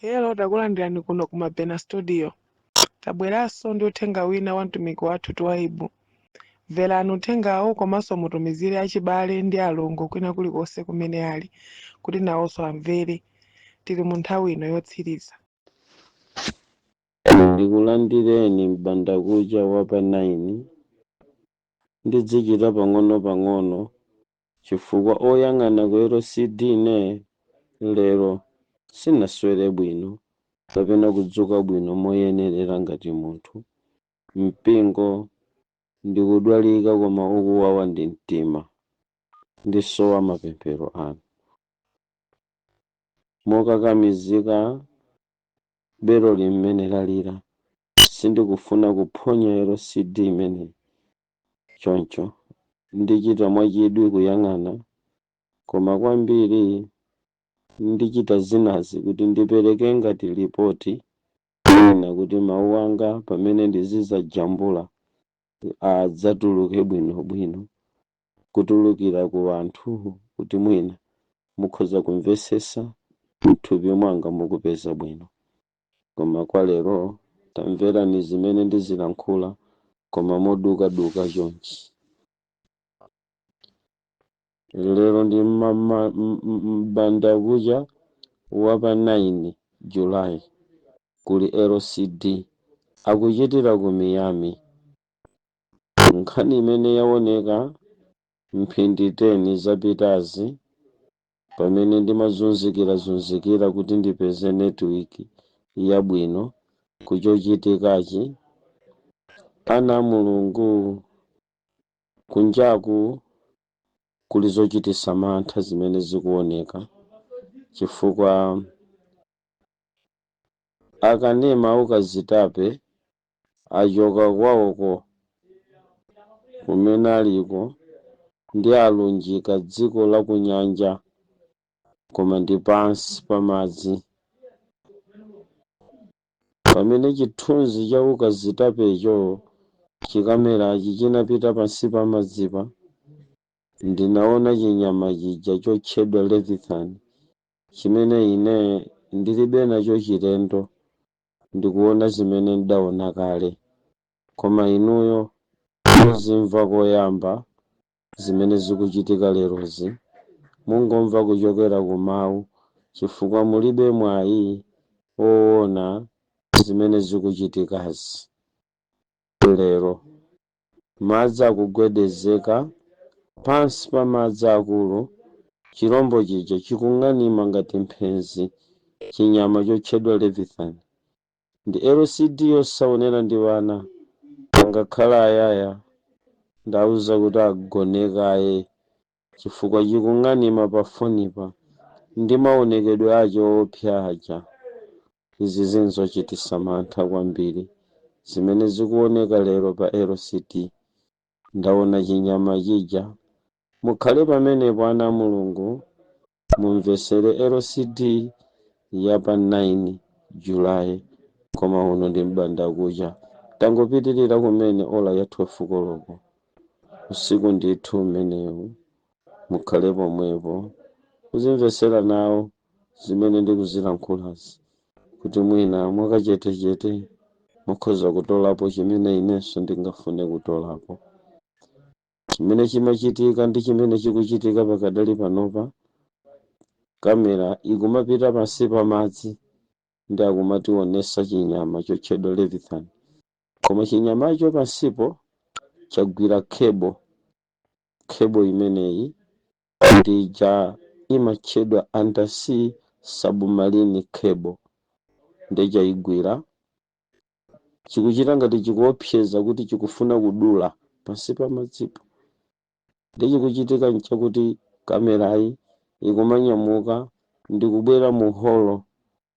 Hello, takulandirani kuno ku Mabena Studio. Tabweranso ndi uthenga wina wa mtumiki wathu Twaibu. Mverani uthengawo komanso mutumizire achibale ndi alongo kwina kulikonse kumene ali kuti nawonso amvere. Tili mu nthawi ino yotsiriza. Ndikulandireni m'bandakucha wa pa 9. Ndidzichita pang'ono-pang'ono chifukwa oyang'ana ku LCD ne lero sinaswere bwino kapena kudzuka bwino moyenerera ngati munthu. Mpingo ndikudwalika, koma ukuwawa ndi mtima. Ndisowa mapemphero anu. Mokakamizika belo limene lalira, sindikufuna kuphonya LCD imeneyi, choncho ndichita mwachidwi kuyang'ana, koma kwambiri ndichita zinazi kuti ndipereke ngati lipoti ina, kuti mawu anga pamene ndizizajambula adzatuluke bwinobwino, kutulukira ku anthu, kuti mwina mukhoza kumvesesa mthupi mwanga mukupeza bwino. Koma kwa lero tamverani zimene ndizilankhula, koma modukaduka chonchi. Lero ndi m'bandakucha wa pa 9 Julayi. Kuli LCD akuchitira ku Miami. Nkhani imene yaoneka mphindi 10 zapitazi, pamene ndimazunzikira-zunzikira kuti ndipeze network yabwino kuchochitikachi, ana Mulungu, kunjaku kuli zochitisa mantha zimene zikuoneka, chifukwa akanema aukazitape achoka kwawoko kumene aliko ndi alunjika dziko la kunyanja, koma ndi pansi pa madzi. Pamene chithunzi cha ukazitapecho, chikamerachi chinapita pansi pa madzipa, ndinaona chinyama chija chotchedwa Leviathan, chimene ine ndilibe nacho chilendo. Ndikuona zimene ndaona kale, koma inuyo muzimva koyamba zimene zikuchitika lerozi. Mungomva kuchokera ku mawu, chifukwa mulibe mwayi woona zimene zikuchitikazi lero. Madzi akugwedezeka pansi pa madzi akulu. Chirombo chija chikung'anima ngati mphenzi, chinyama chotchedwa Leviathan. Ndi LCD yosaonera ndi wana, angakhala ayaya ndauza kuti agonekaye, chifukwa chikung'anima pa fonipa ndi maonekedwe ake opsa aja. Izi zinzochitisa mantha kwambiri zimene zikuoneka lero pa LCD. Ndaona chinyama chija. Mukhale pamenepo, ana Mulungu, mumvesere LCD ya pa 9 Julayi. Koma uno ndi m'bandakucha, tangopitirira kumene ola ya 12 koloko usiku ndithu umenewu. Mukhale pomwepo muzimvesera nawo zimene ndikuzilankhulazi, kuti mwina mwakachetechete mukhoza kutolapo chimene inenso ndingafune kutolapo. Chimene chimachitika ndi chimene chikuchitika pakadali panopa, kamera ikumapita pansi pa madzi ndi akumationesa chinyama chotchedwa Leviathan, koma chinyamacho pansipo chagwira cable. Cable imeneyi ndija imatchedwa undersea submarine cable. Ndichayigwira, chikuchita ngati chikuopseza kuti chikufuna kudula pansi pa madzipo. Ndi chikuchitika nchakuti kamerayi ikumanyamuka ndikubwera mu holo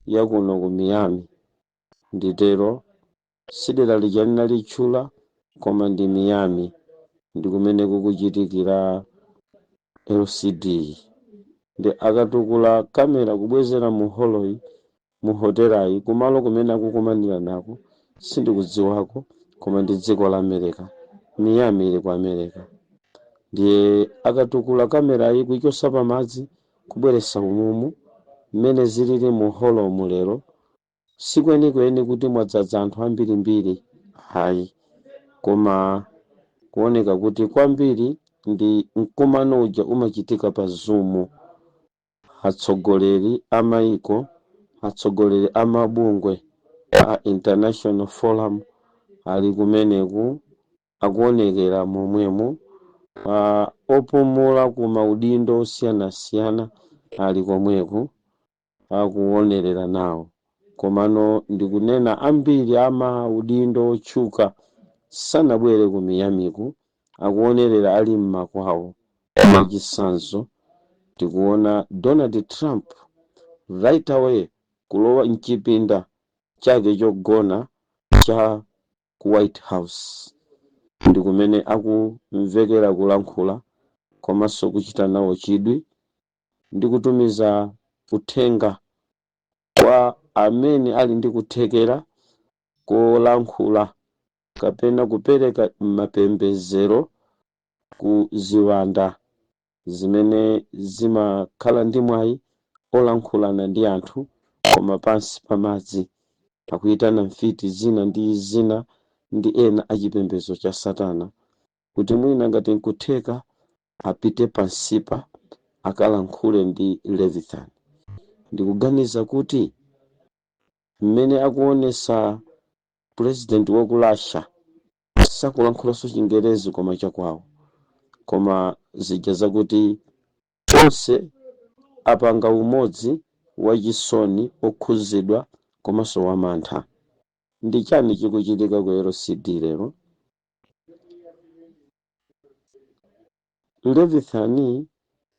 yakuno ku Miami. Nditero sidera lija linalitchula, koma ndi Miami, ndi kumene kukuchitikira LCD. Ndi akatukula kamera kubwezera mu holoyi, mu hotelayi, kumalo kumene akukumanira nako sindikudziwako, koma ndi dziko la America. Miami ili ku America. Ndiye akatukula kamerayi kuichosa pamadzi kubweresa umumu mmene zilili mu holomu lero. Sikwenikweni kuti mwadzaza anthu ambirimbiri ayi, koma kuoneka kuti kwambiri ndi mkumano uja umachitika pa Zoom. Atsogoleri a maiko, atsogoleri a mabungwe a International Forum ali kumeneku, akuonekera momwemo. Opumula ku maudindo osiyanasiyana ali komweko akuonerera nawo. Komano ndikunena ambiri a maudindo otchuka sanabwere ku Miamiku, akuonerera ali mmakwawo. Mwachitsanzo, tikuona Donald Trump right away kulowa mchipinda chake chogona cha ku White House, ndi kumene akumvekera kulankhula komanso kuchita nawo chidwi ndi kutumiza uthenga kwa amene ali ndi kuthekera kolankhula kapena kupereka mapembedzero ku ziwanda zimene zimakhala ndi mwayi olankhulana ndi anthu koma pansi pamadzi. Akuyitana mfiti zina ndi zina ndi ena achipembedzo cha satana kuti mwina ngati nkutheka apite pansipa akalankhule ndi Leviathan. Ndikuganiza kuti mmene akuonesa president wa ku Russia sakulankhulanso Chingerezi koma chakwawo, koma zija zakuti onse apanga umodzi wachisoni, okhuzidwa komanso wamantha. Ndi chani chikuchitika ku LCD lero? Leviathan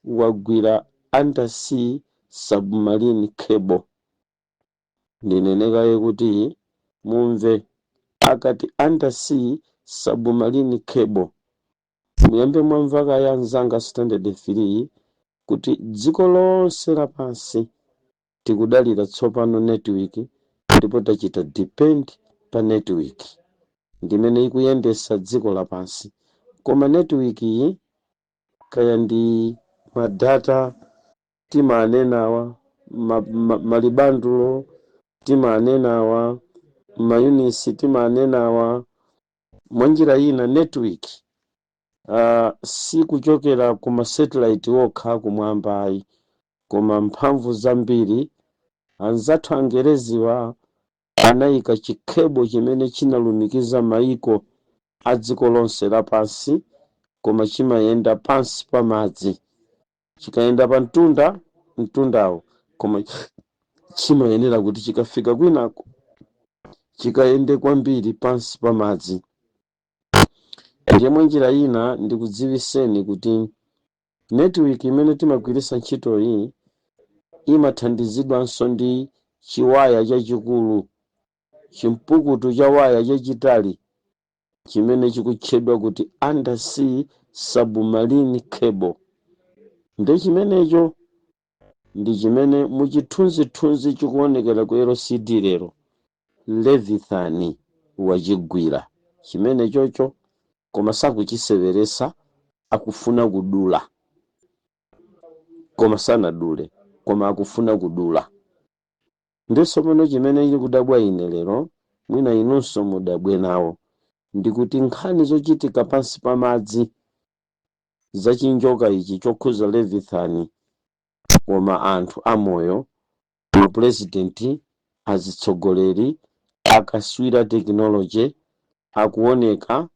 wagwira undersea submarine cable. Ndinenekaye kuti mumve, akati undersea submarine cable, muyambe mwamva kaya anzanga standard 3 kuti dziko lonse lapansi tikudalira tsopano network, ndipo tachita depend pa network ndimene ikuyendesa dziko lapansi. Koma network iyi, kaya ndi ma data timanenawa, malibandulo timanenawa, ma units timanenawa, mwanjira ina network sikuchokera ku ma satellite okha kumwamba ayi, koma mphamvu zambiri. Anzathu Angereziwa anayika chi cable chimene chinalumikiza maiko a dziko lonse lapansi, koma chimayenda pansi pa madzi, chikayenda pa mtunda mtundawo, koma chimayenera kuti chikafika kwinako chikayende kwambiri pansi pa madzi. Ndiye mwa njira ina ndikudziwiseni kuti network imene timagwiritsa ntchitoyi imathandizidwanso ndi chiwaya chachikulu, chimpukutu cha waya chachitali chimene chikutchedwa kuti undersea submarine cable. Ndi chimenecho ndi chimene muchithunzithunzi chikuonekera ku LCD lero. Leviathan wachigwira chimene chocho, koma sakuchiseweresa. Akufuna kudula koma sanadule, koma akufuna kudula. Ndiso pano chimene chikudabwa ine lero, mwina inunso mudabwe nawo, ndikuti nkhani zochitika pansi pa madzi zachinjoka ichi chokhuza Leviathan, koma anthu amoyo, mapurezidenti, azitsogoleri, akaswira technology akuoneka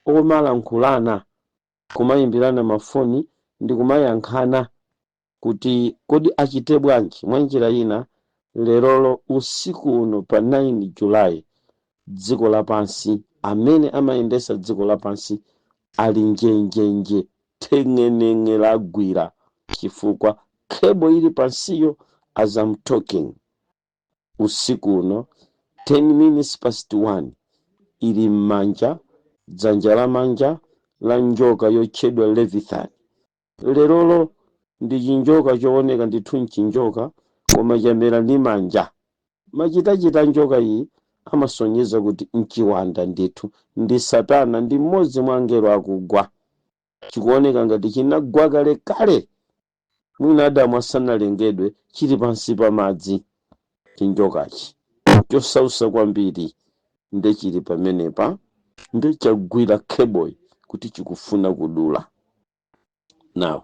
omalankhulana, kumayimbirana mafoni ndi kumayankhana kuti kodi achite bwanji. Mwa njira ina, lerolo usiku uno pa 9 Julayi, dziko lapansi, amene amayendesa dziko lapansi ali njenjenje, theng'eneng'e lagwira, chifukwa cable ili pansiyo, as I'm talking usiku uno 10 minutes past 1, ili m'manja, dzanja lamanja la njoka yotchedwa Leviathan. Lerolo ndi chinjoka chooneka ndithu nchinjoka, koma chamera ndi manja. Machitachita njoka iyi amasonyeza kuti mchiwanda ndithu, ndi satana, ndi mmodzi mwa angelo akugwa. Chikuoneka ngati chinagwa kalekale, mwina Adamu asanalengedwe, chili pansi pa madzi chinjokachi. Nchosausa kwambiri. Nde chili pamenepa, nde chagwira cable kuti chikufuna kudula. Now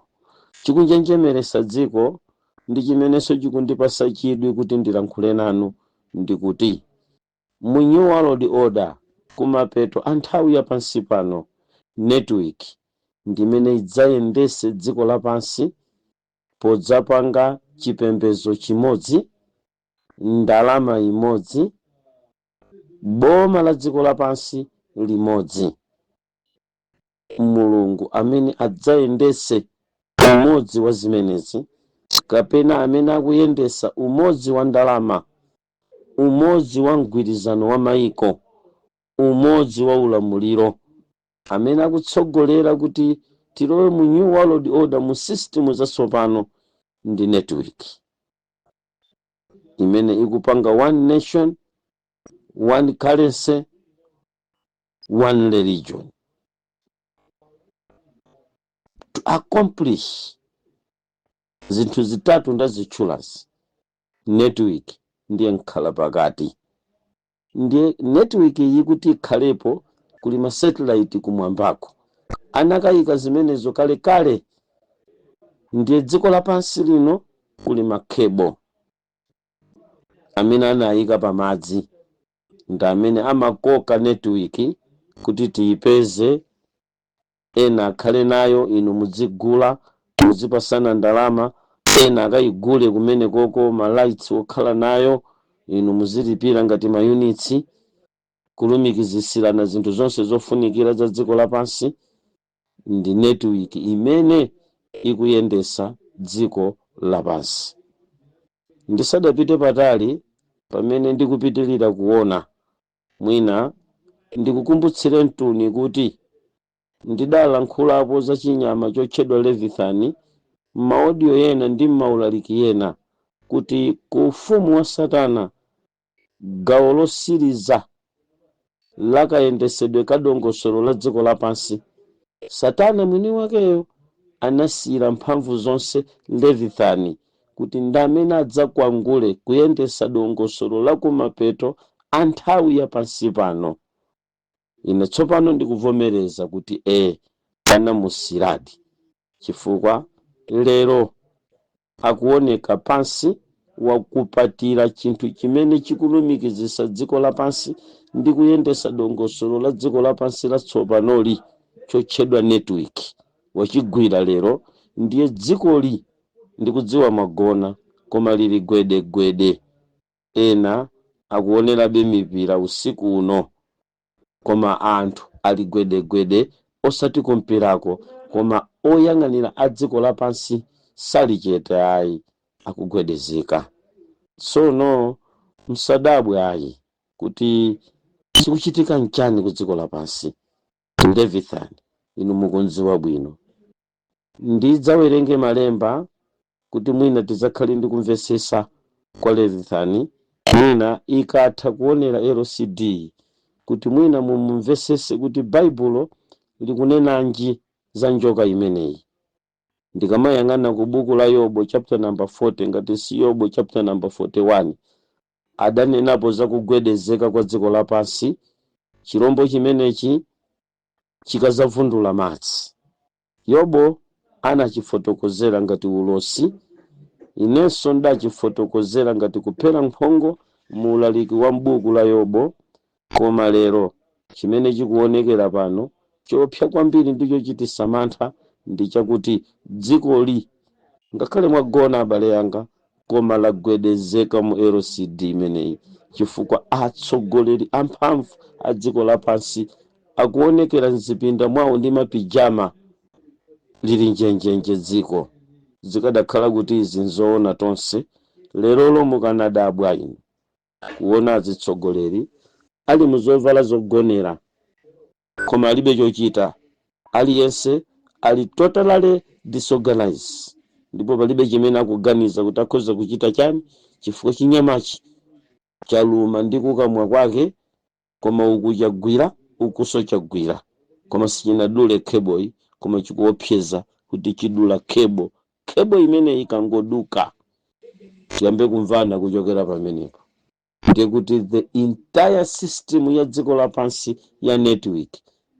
chikunjenjemeresa dziko ndi chimenenso chikundipasa chidwi kuti ndilankhule nanu, ndikuti mu New World Order, kumapeto a nthawi ya pansi pano, network ndimene idzayendese dziko lapansi podzapanga chipembedzo chimodzi, ndalama imodzi, boma la dziko lapansi limodzi. Mulungu amene adzayendese umodzi wa zimenezi, kapena amene akuyendesa umodzi wa ndalama, umodzi wa mgwirizano wa maiko, umodzi wa ulamuliro, amene akutsogolera kuti tilowe mu New World Order, mu system zatsopano, ndi network imene ikupanga one nation, one currency, one religion. To accomplish zinthu zitatu ndazitchulazi, network ndiye nkhala pakati. Ndiye network iyi kuti ikhalepo, kuli ma satellite kumwambako, anakayika zimenezo kalekale. Ndiye dziko lapansi lino kuli ma cable amene anayika pamadzi, ndi amene amakoka network kuti tiyipeze, ena akhale nayo, inu muzigula, muzipasana ndalama, ena akayigule kumene koko ma lights okhala nayo, inu muzilipira ngati ma units, kulumikizisirana zinthu zonse zofunikira za dziko lapansi. Ndi network imene ikuyendesa dziko lapansi. Ndisadapite patali, pamene ndikupitilira kuona, mwina ndikukumbutsire mtuni kuti ndidalankhulapo za chinyama chotchedwa Leviathan m'ma audio yena ndi m'maulaliki yena, kuti ku ufumu wa Satana, gawo losiriza lakayendesedwe ka dongosolo la dziko lapansi, Satana mwini wakeyo anasiyira mphamvu zonse Leviathan kuti ndi amene adzakwangule kuyendesa dongosolo la kumapeto a nthawi ya pansi pano. Ine tsopano ndikuvomereza kuti e anamusiradi, chifukwa lero akuoneka pansi wakupatira chinthu chimene chikulumikizisa dziko lapansi ndi kuyendesa dongosolo la dziko lapansi latsopanoli, chotchedwa network, wachigwira lero. Ndiye dzikoli, ndikudziwa magona, koma lili gwedegwede. Ena akuonerabe mipira usiku uno, koma anthu ali gwedegwede, osati kumpirako, koma oyang'anira a dziko lapansi sali chete ayi, akugwedezeka. Tsono msadabwe ayi kuti chikuchitika nchani ku dziko lapansi. Leviathan inu mukundziwa bwino. Ndidzawerenge malemba kuti mwina tidzakhale ndi kumvesesa kwa Leviathan, mwina ikatha kuonera LCD, kuti mwina mumumvesese kuti Baibulo likunenanji za njoka imeneyi. Ndikamayang'ana ku buku la Yobo chapter number 40, ngati si Yobo chapter number 41, adanenapo za kugwedezeka kwa dziko lapansi chirombo chimenechi chikazavundula madzi. Yobo anachifotokozera ngati ulosi, inenso ndachifotokozera ngati kuphera nkhongo mu ulaliki wa m'buku la Yobo. Koma lero chimene chikuonekera pano chopsa kwambiri ndicho chitisa mantha ndi chakuti dzikoli, ngakhale mwagona abale anga, koma lagwedezeka mu LCD imeneyi, chifukwa atsogoleri amphamvu a dziko lapansi akuonekera mzipinda mwawo ndi mapijama, lili njenjenje dziko. Zikadakhala kuti izi nzoona tonse lerolo mukanadabwa inu kuona azitsogoleri ali muzovala zogonera, koma alibe chochita. Aliyense ali totally disorganized, ndipo palibe chimene akuganiza kuti akhoza kuchita chani, chifukwa chinyamachi chaluma ndi kukamwa kwake, koma uku chagwira, ukuso chagwira, koma sichinadule cable, koma chikuopseza kuti chidula cable. Cable imene ikangoduka, tiyambe kumvana kuchokera pamenepo. Ndiye kuti the entire system ya dziko lapansi ya network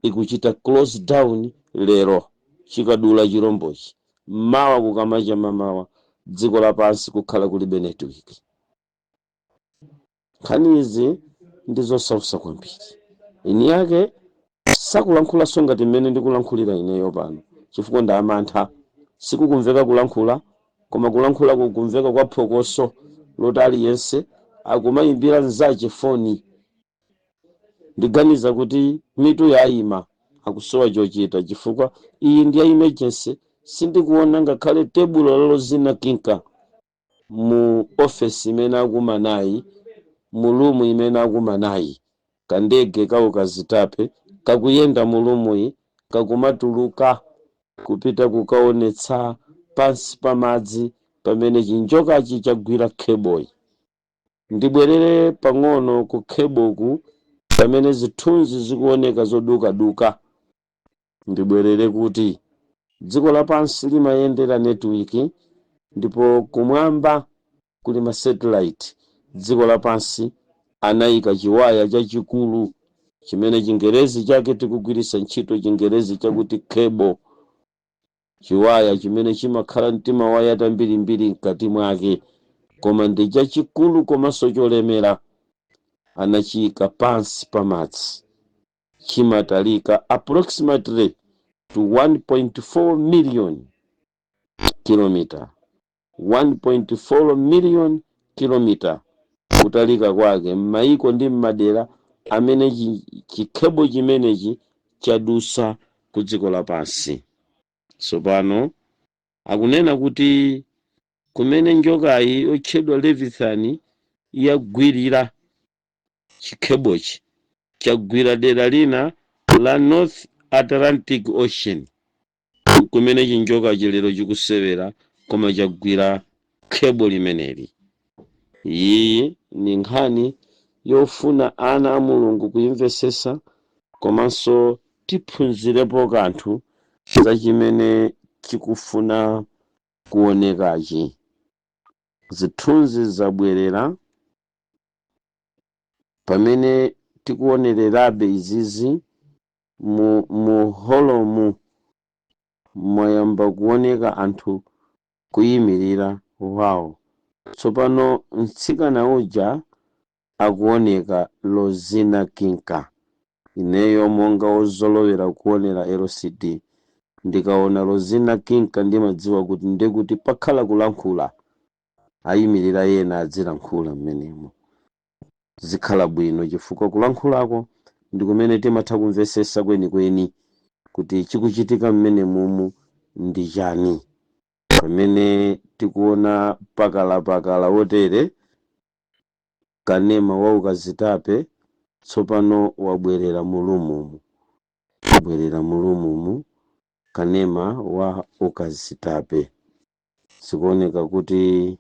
ikuchita close down lero. Chikadula chirombochi, mawa kukamacha mamawa, dziko lapansi kukhala kulibe network. Nkhani izi ndi zosausa kwambiri. Eni yake sakulankhulanso ngati mmene ndikulankhulira ineyo pano, chifukwa ndamantha. Sikukumveka kulankhula, koma kulankhula kukumveka kwa phokoso loti aliyense akumayimbira mnzache foni. Ndiganiza kuti mitu yayima, akusowa chochita, chifukwa iyi ndi ya emergency. Sindikuona ngakhale tebulo la Rosina Kinka mu ofesi imene akumanayi, mu room imene akumanayi. Kandege kawo kazitape kakuyenda mu roomyi, kakumatuluka kupita kukaonetsa pansi pa madzi pamene chinjokachi chagwira cableyi. Ndibwerere pang'ono ku cableku pamene zithunzi zikuoneka zodukaduka. Ndibwerere kuti dziko lapansi limayendera network, ndipo kumwamba kuli ma satellite. Dziko lapansi anayika chiwaya chachikulu chimene Chingerezi chake tikugwiritsa ntchito, Chingerezi chakuti cable, chiwaya chimene chimakhala mtima waya tambirimbiri mkati mwake, koma ndi chachikulu komanso cholemera. Anachiyika pansi pa madzi, chimatalika approximately to 1.4 million kilometer, 1.4 million kilometer kutalika kwake, m'mayiko ndi m'madera amene chicable chimenechi chadusa ku dziko lapansi. Tsopano akunena kuti kumene njokayi yotchedwa Leviathan yagwirira chicablechi, chagwira dera lina la North Atlantic Ocean, kumene chinjoka chilero chikusewera, koma chagwira cable limeneli. Iyi ni nkhani yofuna ana a Mulungu kuyimvesesa, komanso tiphunzirepo kanthu za chimene chikufuna kuonekachi. Zithunzi zabwerera pamene tikuonererabe izizi. Mu holomu mwayamba kuoneka anthu kuyimirira. Wow! Tsopano mtsikana uja akuoneka, Lozina Kinka. Ineyo monga wozolowera kuonera LCD, ndikaona Lozina Kinka ndimadziwa kuti ndekuti pakhala kulankhula. Ayimirira yena adzilankhula mmenemo, zikhala bwino, chifukwa kulankhulako ndi kumene timatha kumvesesa kwenikweni kuti chikuchitika mmene mumu ndi chani. Pamene tikuona pakalapakala wotere, kanema wa ukazitape tsopano wabwerera mu roommu, wabwerera mu roommu kanema wa ukazitape. Zikuoneka kuti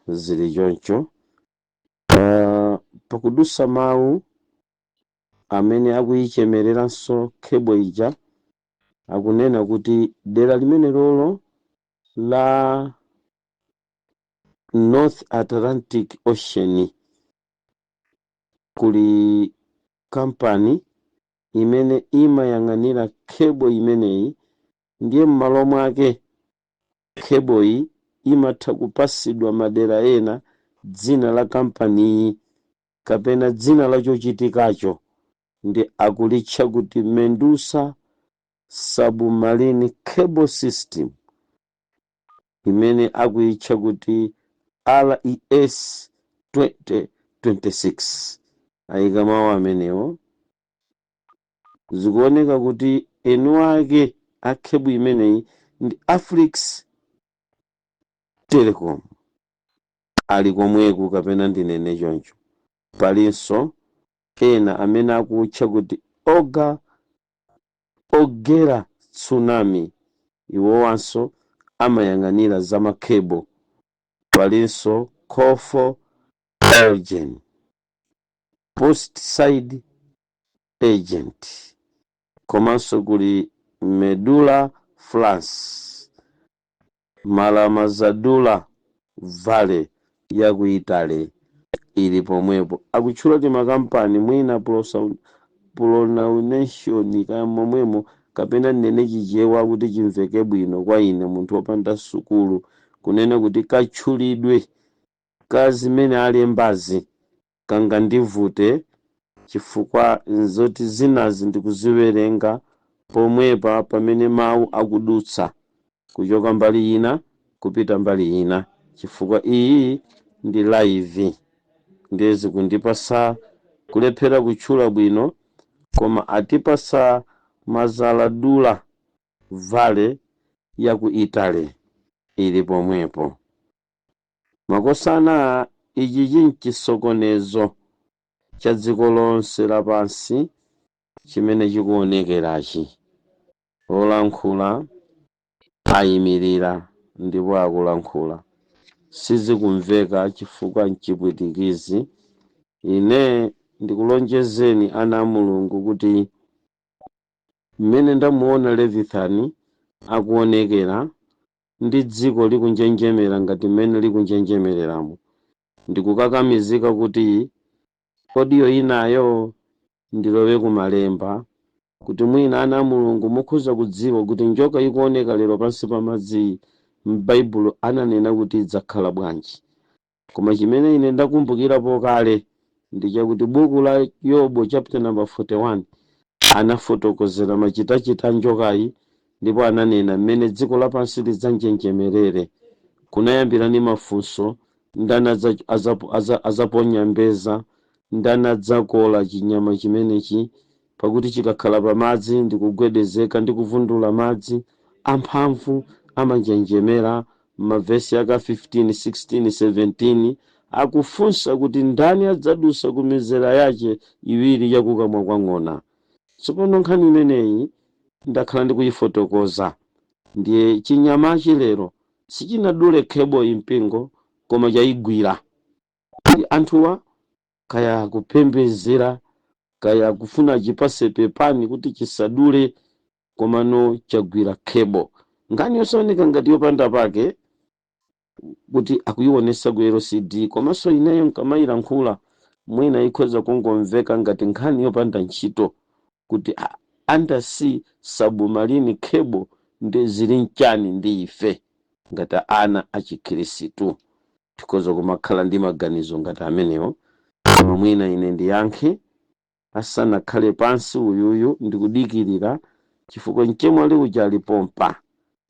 zili choncho. Pakudusa mawu amene akuyichemereranso cable ija, akunena kuti dera limene lolo la North Atlantic Ocean kuli kampani imene imayang'anira cable imeneyi. Ndiye m'malo mwake cableyi imatha kupasidwa madera ena dzina la kampaniyi kapena dzina la chochitikacho, ndi akulitcha kuti Medusa Submarine Cable System, imene akuyitcha kuti RES 2026. Ayika mawu amenewo. Zikuoneka kuti enu ake a cable imeneyi ndi Afrix Telecom, ali komweku, kapena ndinene choncho. Palinso ena amene akutcha kuti oga ogera Tsunami, iwowanso amayang'anira za macable. Palinso Cofo Elgen Post Side Agent, komanso kuli Medula France, Malamazadula Valley ya ku Italy. Ili pomwepo akutchula ti makampani, mwina pronunciation kaya momwemo, kapena nnene Chichewa kuti chimveke bwino kwa ine munthu wopanda sukulu, kunena kuti katchulidwe ka zimene alembazi kangandivute, chifukwa nzoti zinazi ndikuziwerenga pomwepa pamene mawu akudutsa kuchoka mbali ina kupita mbali ina, chifukwa iyi ndi live, ndiye zikundipasa kulephera kutchula bwino. Koma atipasa Mazaladula Valley ya ku Italy ili pomwepo. Makosana, ichi chinchisokonezo cha dziko lonse lapansi chimene chikuonekerachi. Olankhula ayimirira ndipo akulankhula, sizikumveka chifukwa mchipwitikizi. Ine ndikulonjezeni, ana a Mulungu, kuti mmene ndamuona Leviathan akuonekera ndi dziko likunjenjemera ngati mmene likunjenjemereramo, ndikukakamizika kuti audio inayo ndilowe kumalemba, kuti mwina ana a Mulungu mukhoza kudziwa kuti njoka ikuoneka lero pansi pa madzi, m'Baibulo ananena kuti idzakhala bwanji. Koma chimene ine ndakumbukirapo kale ndi chakuti buku la Yobo chapter number 41 anafotokozera machitachita a njokayi, ndipo ananena mmene dziko lapansi lidzanjenjemerere. Kunayambira ndi mafunso: ndani azaponya mbeza? Ndani adzakola chinyama chimenechi? Pakuti chikakhala pamadzi ndi kugwedezeka ndi kuvundula madzi amphamvu amanjenjemera. Mavesi aka 15, 16, 17 akufunsa kuti ndani adzadusa ku mizera yace iwiri yakukamwa kwa ng'ona. Tsopano nkhani imeneyi ndakhala ndikuyifotokoza. Ndiye chinyamachi lero sichinadule cable, mpingo, koma chayigwira. Anthuwa kaya kupembedzera, kaya kufuna chipase pepani kuti chisadule, komano chagwira cable. Nkhani yosaoneka ngati yopanda pake kuti akuionesa ku LCD, komanso ineyo nkamayilankhula mwina ikhoza kungomveka ngati nkhani yopanda ntchito, kuti undersea submarine cable ndi zili mchani ndi ife ngati ana achikhirisitu? Tikhoza kumakhala ndi maganizo ngati amenewo. Koma mwina ine ndiyankhe asanakhale pansi uyuyu, ndikudikirira chifukwa mchemwali uja alipompa.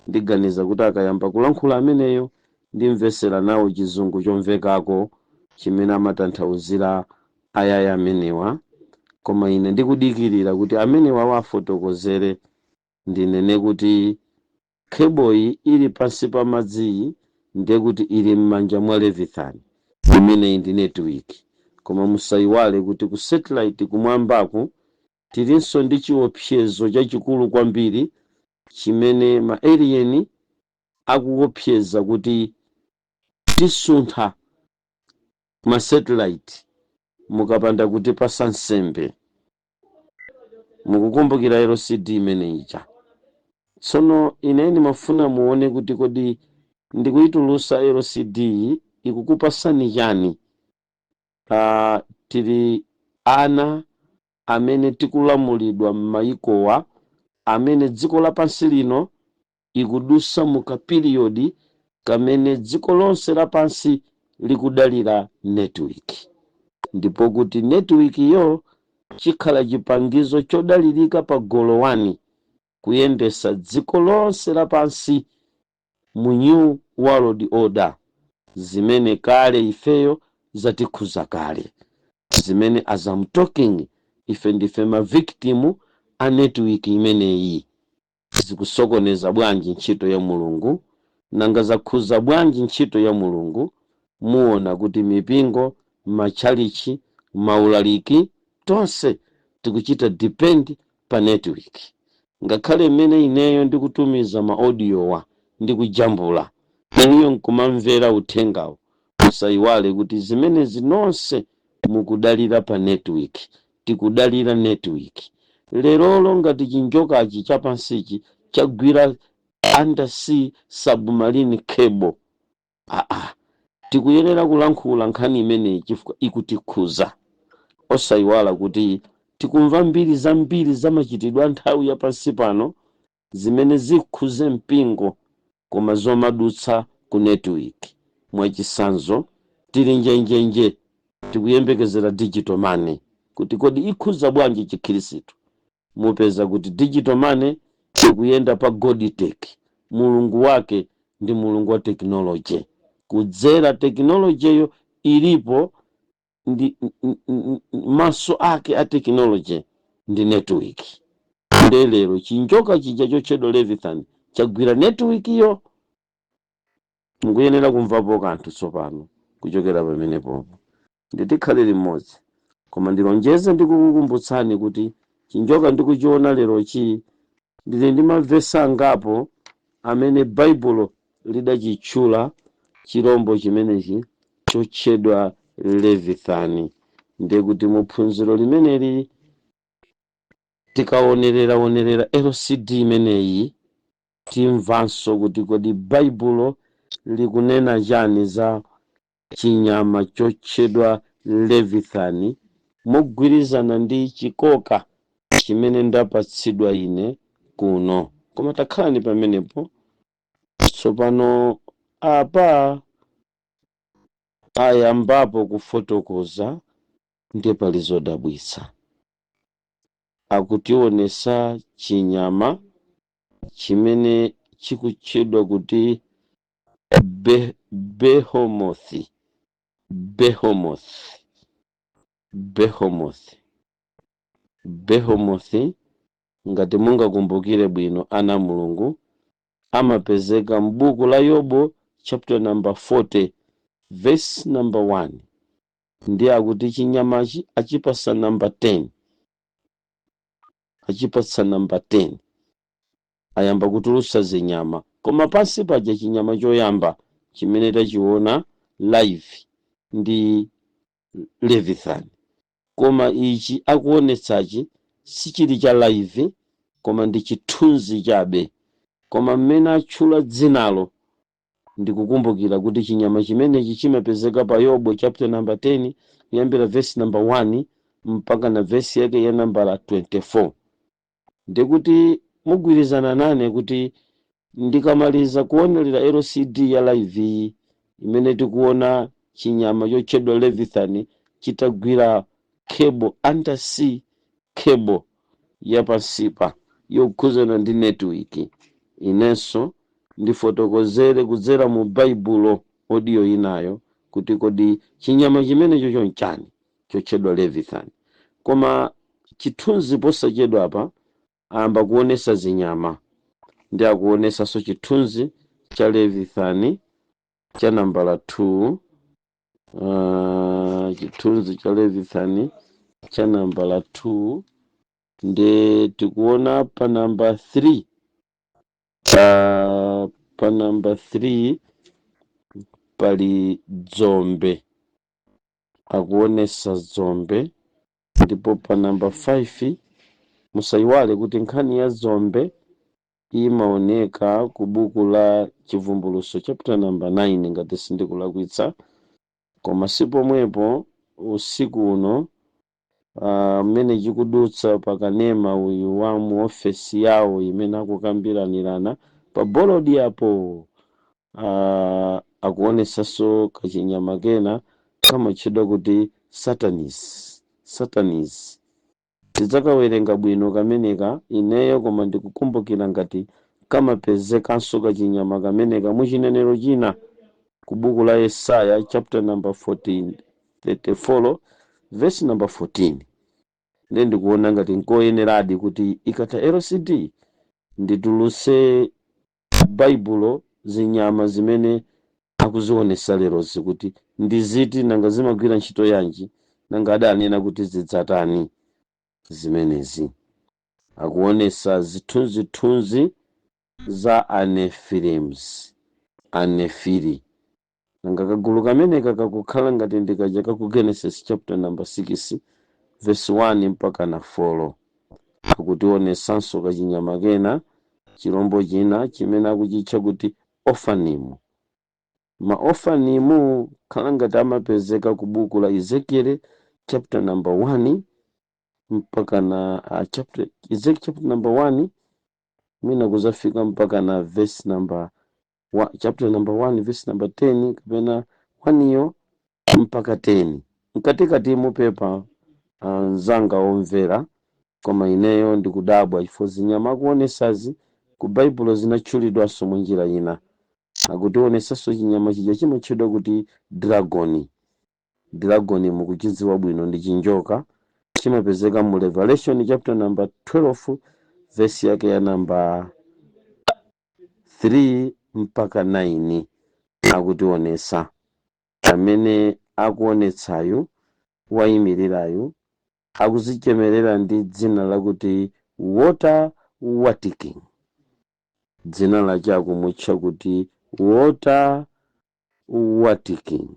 Ndiganiza kuti akayamba kulankhula ameneyo, ndimvesera nawo Chizungu chomvekako chimene amatanthauzira ayaya amenewa. Koma ine ndikudikirira kuti amenewa wafotokozere. Ndinene kuti cableyi ili pansi pa madziyi, ndiye kuti ili m'manja mwa Leviathan. Imeneyi ndi network. Koma musayiwale kuti ku satellite kumwambaku tilinso ndi chiopsezo chachikulu kwambiri chimene ma alien akuopseza kuti tisuntha ma satellite mukapanda kutipasa nsembe. Mukukumbukira LCD imene ija? Tsono ine ndimafuna muone kuti kodi ndikuyitulusa LCD iyi ikukupasani chani? Tili ana amene tikulamulidwa m'mayikowa, amene dziko lapansi lino ikudusa mu ka period kamene dziko lonse lapansi likudalira network, ndipo kuti network yo chikhala chipangizo chodalirika pa golo 1 kuyendesa dziko lonse lapansi mu new world order, zimene kale ifeyo zatikhuza kale, zimene as I'm talking ife ndife ma victim a network imeneyi. Zikusokoneza bwanji ntchito ya Mulungu? Nanga zakhuza bwanji ntchito ya Mulungu? Muona kuti mipingo, matchalichi, maulaliki, tonse tikuchita depend pa network. Ngakhale mmene ineyo ndikutumiza ma audiowa, ndikujambula, inuyo nkumamvera uthengawo, musayiwale kuti zimenezi nonse mukudalira pa network. Tikudalira network lerolo. Ngati chinjokachi chapansichi chagwira undersea submarine cable, aa, Tikuyenera kulankhula nkhani imeneyi chifukwa ikutikhuza. Osayiwala kuti tikumva mbiri zambiri za machitidwe a nthawi yapansi pano zimene zikhuze mpingo, koma zomadutsa ku network. Mwachisanzo, tili njenjenje tikuyembekezera digital money kuti kodi ikhuza bwanji Chikhirisitu. Mupeza kuti digital money ikuyenda pa Godtech. Mulungu wake ndi mulungu wa technology. Kudzera technologyyo ilipo ndi maso ake a technology ndi network. Nde lero chinjoka chija chotchedwa Leviathan chagwira network iyo. Mukuyenera kumvapo kanthu tsopano kuchokera pamenepopo. Nditikhale limodzi, koma ndilonjeze ndikukukumbutsani kuti chinjoka ndikuchiona lerochi, ndili ndi mavesi angapo amene Baibulo lidachitchula chirombo chimenechi chotchedwa Leviathan. Ndiye kuti mu phunziro limeneli tikaonerera onerera LCD imeneyi, timvanso kuti kodi Baibulo likunena chani za chinyama chotchedwa Leviathan, mogwirizana ndi chikoka chimene ndapatsidwa ine kuno. Koma takhalani pamenepo. Tsopano apa ayambapo kufotokoza, ndiye pali zodabwitsa. Akutionesa chinyama chimene chikutchedwa kuti Behemoth. Behemoth, Behemoth, Behemoth. Ngati mungakumbukire bwino, ana Mulungu, amapezeka m'buku la Yobo chapter number 40 verse number 1. Ndiye akuti chinyamachi achipasa number 10, achipatsa number 10. Ayamba kutulusa zinyama, koma pansi paja chinyama choyamba chimene tachiona live ndi Leviathan. Koma ichi akuonetsachi sichili cha live, koma ndi chithunzi chabe. Koma mmene atchula dzinalo, ndikukumbukira kuti chinyama chimenechi chimapezeka pa Yobo chapter number 10, kuyambira verse number 1 mpaka na verse yake ya nambala 24. Ndikuti mugwirizana nane kuti ndikamaliza kuonerera LCD ya live iyi imene tikuona chinyama chotchedwa Leviathan chitagwira cable, undersea cable yapansipa yokhuzana ndi network, inenso ndifotokozere kudzera mu Baibulo audio inayo kuti kodi chinyama chimenecho chonchani chotchedwa Leviathan. Koma chithunzi posachedwa apa ayamba kuonesa zinyama, ndi akuonesanso chithunzi cha Leviathan cha nambala 2. Chithunzi cha Leviathan cha nambala 2, ndi tikuona pa namba 3, pa namba 3 pali dzombe, akuonesa dzombe. Ndipo pa namba 5, musayiwale kuti nkhani ya dzombe imaoneka ku buku la Chivumbulutso chapter number 9, ngati sindikulakwitsa. Koma sipomwepo usiku uno, mmene chikudutsa pakanema uyu wa mu ofesi yawo imene akukambiranirana pa bolodi apo, akuonesanso kachinyama kena kamatchedwa kuti Satanis. Satanis tidzakawerenga bwino kameneka ineyo, koma ndikukumbukira ngati kamapezekanso kachinyama kameneka muchinenero china ku buku la Yesaya chapter number 14, 34 verse number 14. Ndiye ndikuona ngati nkoyeneradi kuti ikatha LCD ndituluse Baibulo, zinyama zimene akuzionesa lerozi kuti ndiziti, nanga zimagwira ntchito yanji, nanga adanena kuti zidzatani zimenezi. Akuonesa zithunzithunzi za Anephilims, Anefili. Nanga kagulu kameneka kakukhala ngati ndikaja kaku Genesis chapter number 6 verse 1 mpaka na 4. Akutionesanso kachinyama kena, chirombo china chimene akuchitcha kuti Ofanim. Ma Ofanimu khala ngati amapezeka ku buku la Ezekiel chapter number 1 mpaka na chapter, Ezekiel chapter number 1 mwina kuzafika mpaka na verse number chapter number 1 verse number 10 kapena 1 iyo mpaka 10 mkatikati mupepa. Mzanga omvera, koma ineyo ndikudabwa chifukwa zinyama akuonesazi ku Baibulo zinatchulidwanso mu njira ina. Akutionesanso chinyama chija chimatchedwa kuti dragon. Dragon mukuchidziwa bwino, ndi chinjoka, chimapezeka mu Revelation chapter number 12 verse yake ya number 3 mpaka 9. Akutionesa amene akuonetsayu, wayimirirayu, akuzichemerera ndi dzina lakuti Walter Watiking. Dzina lake akumutcha kuti Walter Watiking,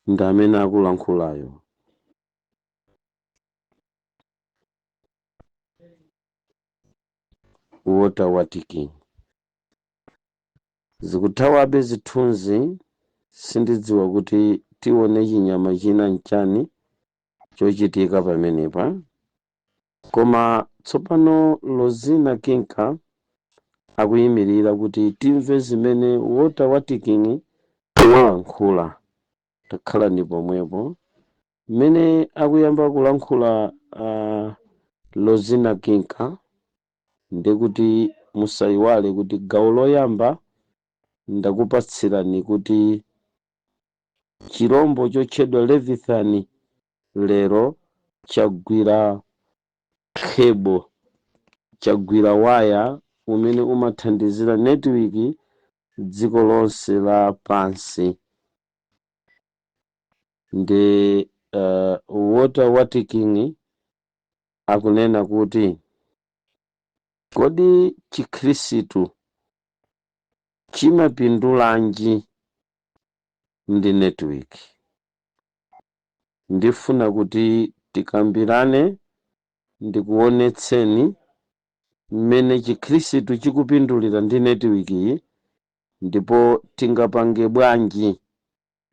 ndi amene akulankhulayo. Walter Watiking. Zikuthawabe zithunzi, sindidziwa kuti tione chinyama china nchani chochitika pamenepa. Koma tsopano Rosina Kinka akuyimirira kuti timve zimene Walter Watiking walankhula. Takhalani pomwepo. Mmene akuyamba kulankhula Rosina Kinka, ndikuti musayiwale kuti gawo loyamba ndakupatsirani kuti chirombo chotchedwa Leviathan lero chagwira cable, chagwira waya umene umathandizira network dziko lonse la pansi. Ndi Walter Watiking akunena kuti, Kodi Chikhristu chimapindulanji ndi network? Ndifuna kuti tikambirane, ndikuonetseni mmene Chikhristu chikupindulira ndi network iyi ndipo tingapange bwanji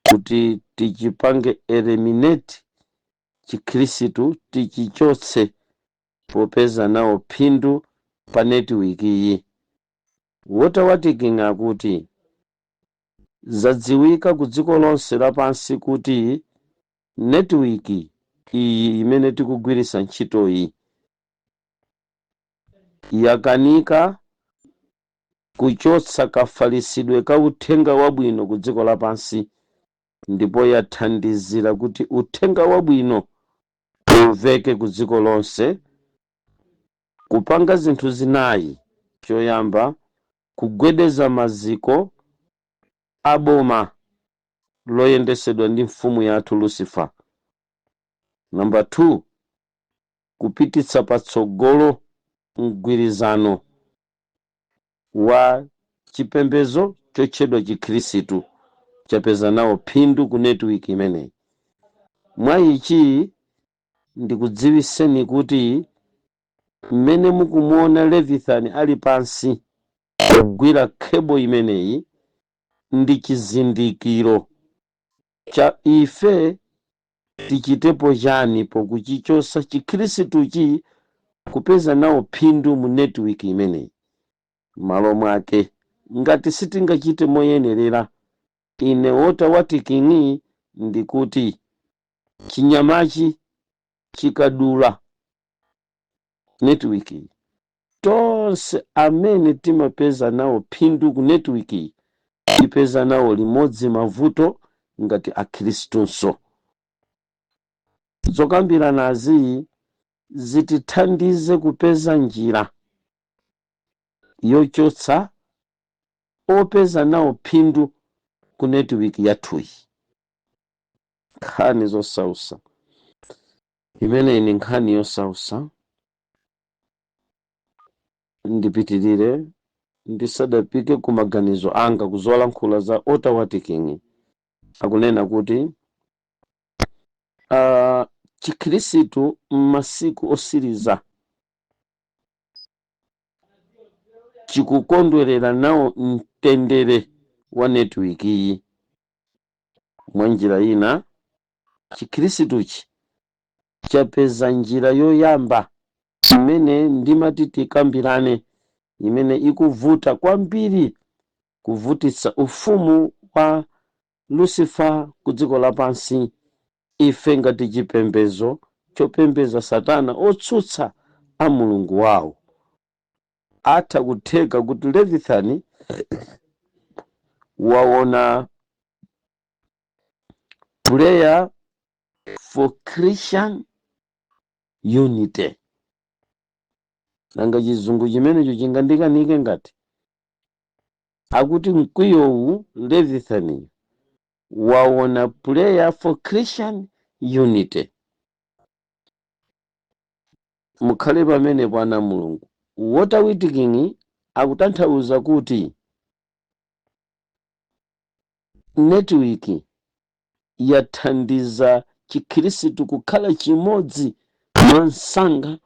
kuti tichipange eliminate Chikhristu, tichichotse popeza nawo phindu pa network iyi. Walter Watiking akuti zadziwika ku dziko lonse lapansi kuti network iyi imene tikugwiritsa ntchitoyi yakanika kuchotsa kafalitsidwe ka uthenga wabwino ku dziko lapansi ndipo yathandizira kuti uthenga wabwino umveke ku dziko lonse kupanga zinthu zinayi. Choyamba, kugwedeza maziko a boma loyendesedwa ndi mfumu yathu Lucifer. Namba 2, kupititsa patsogolo mgwirizano wa chipembedzo chotchedwa Chikhristu, chapeza nawo phindu ku network imeneyi. Mwa ichi ndikudziwiseni kuti mmene mukumuona Leviathan ali pansi kugwira cable imeneyi ndi chizindikiro cha ife tichitepo chani pokuchichosa Chikhristuchi kupeza nawo phindu mu network imeneyi. M'malo mwake, ngati sitingachite moyenerera, ine Walter Watiking ndikuti chinyamachi chikadula network, tonse amene timapeza nawo phindu ku network tipeza nawo limodzi mavuto ngati Akhristunso. Zokambiranazi zitithandize kupeza njira yochotsa opeza nawo phindu ku network yathuyi. Nkhani zosausa imeneyi ni nkhani yosausa. Ndipitirire ndisadapite ku maganizo anga kuzolankhula za Walter Watiking. Akunena kuti Chikhristu m'masiku osiriza chikukondwerera nawo mtendere wa network iyi. Mwa njira ina, Chikhristuchi chapeza njira yoyamba imene ndimati tikambirane, imene ikuvuta kwambiri kuvutitsa ufumu wa Lucifer ku dziko lapansi. Ife ngati chipembedzo chopembedza Satana, otsutsa a Mulungu wawo, atha kutheka kuti Leviathan waona Prayer for Christian Unity. Nanga Chizungu chimenecho chingandikanike? Ngati akuti mkwiyowu, Leviathan waona Prayer for Christian Unity. Mukhale pamenepo, ana Mulungu. Walter Witking akutanthauza kuti network yathandiza Chikhristu kukhala chimodzi mwansanga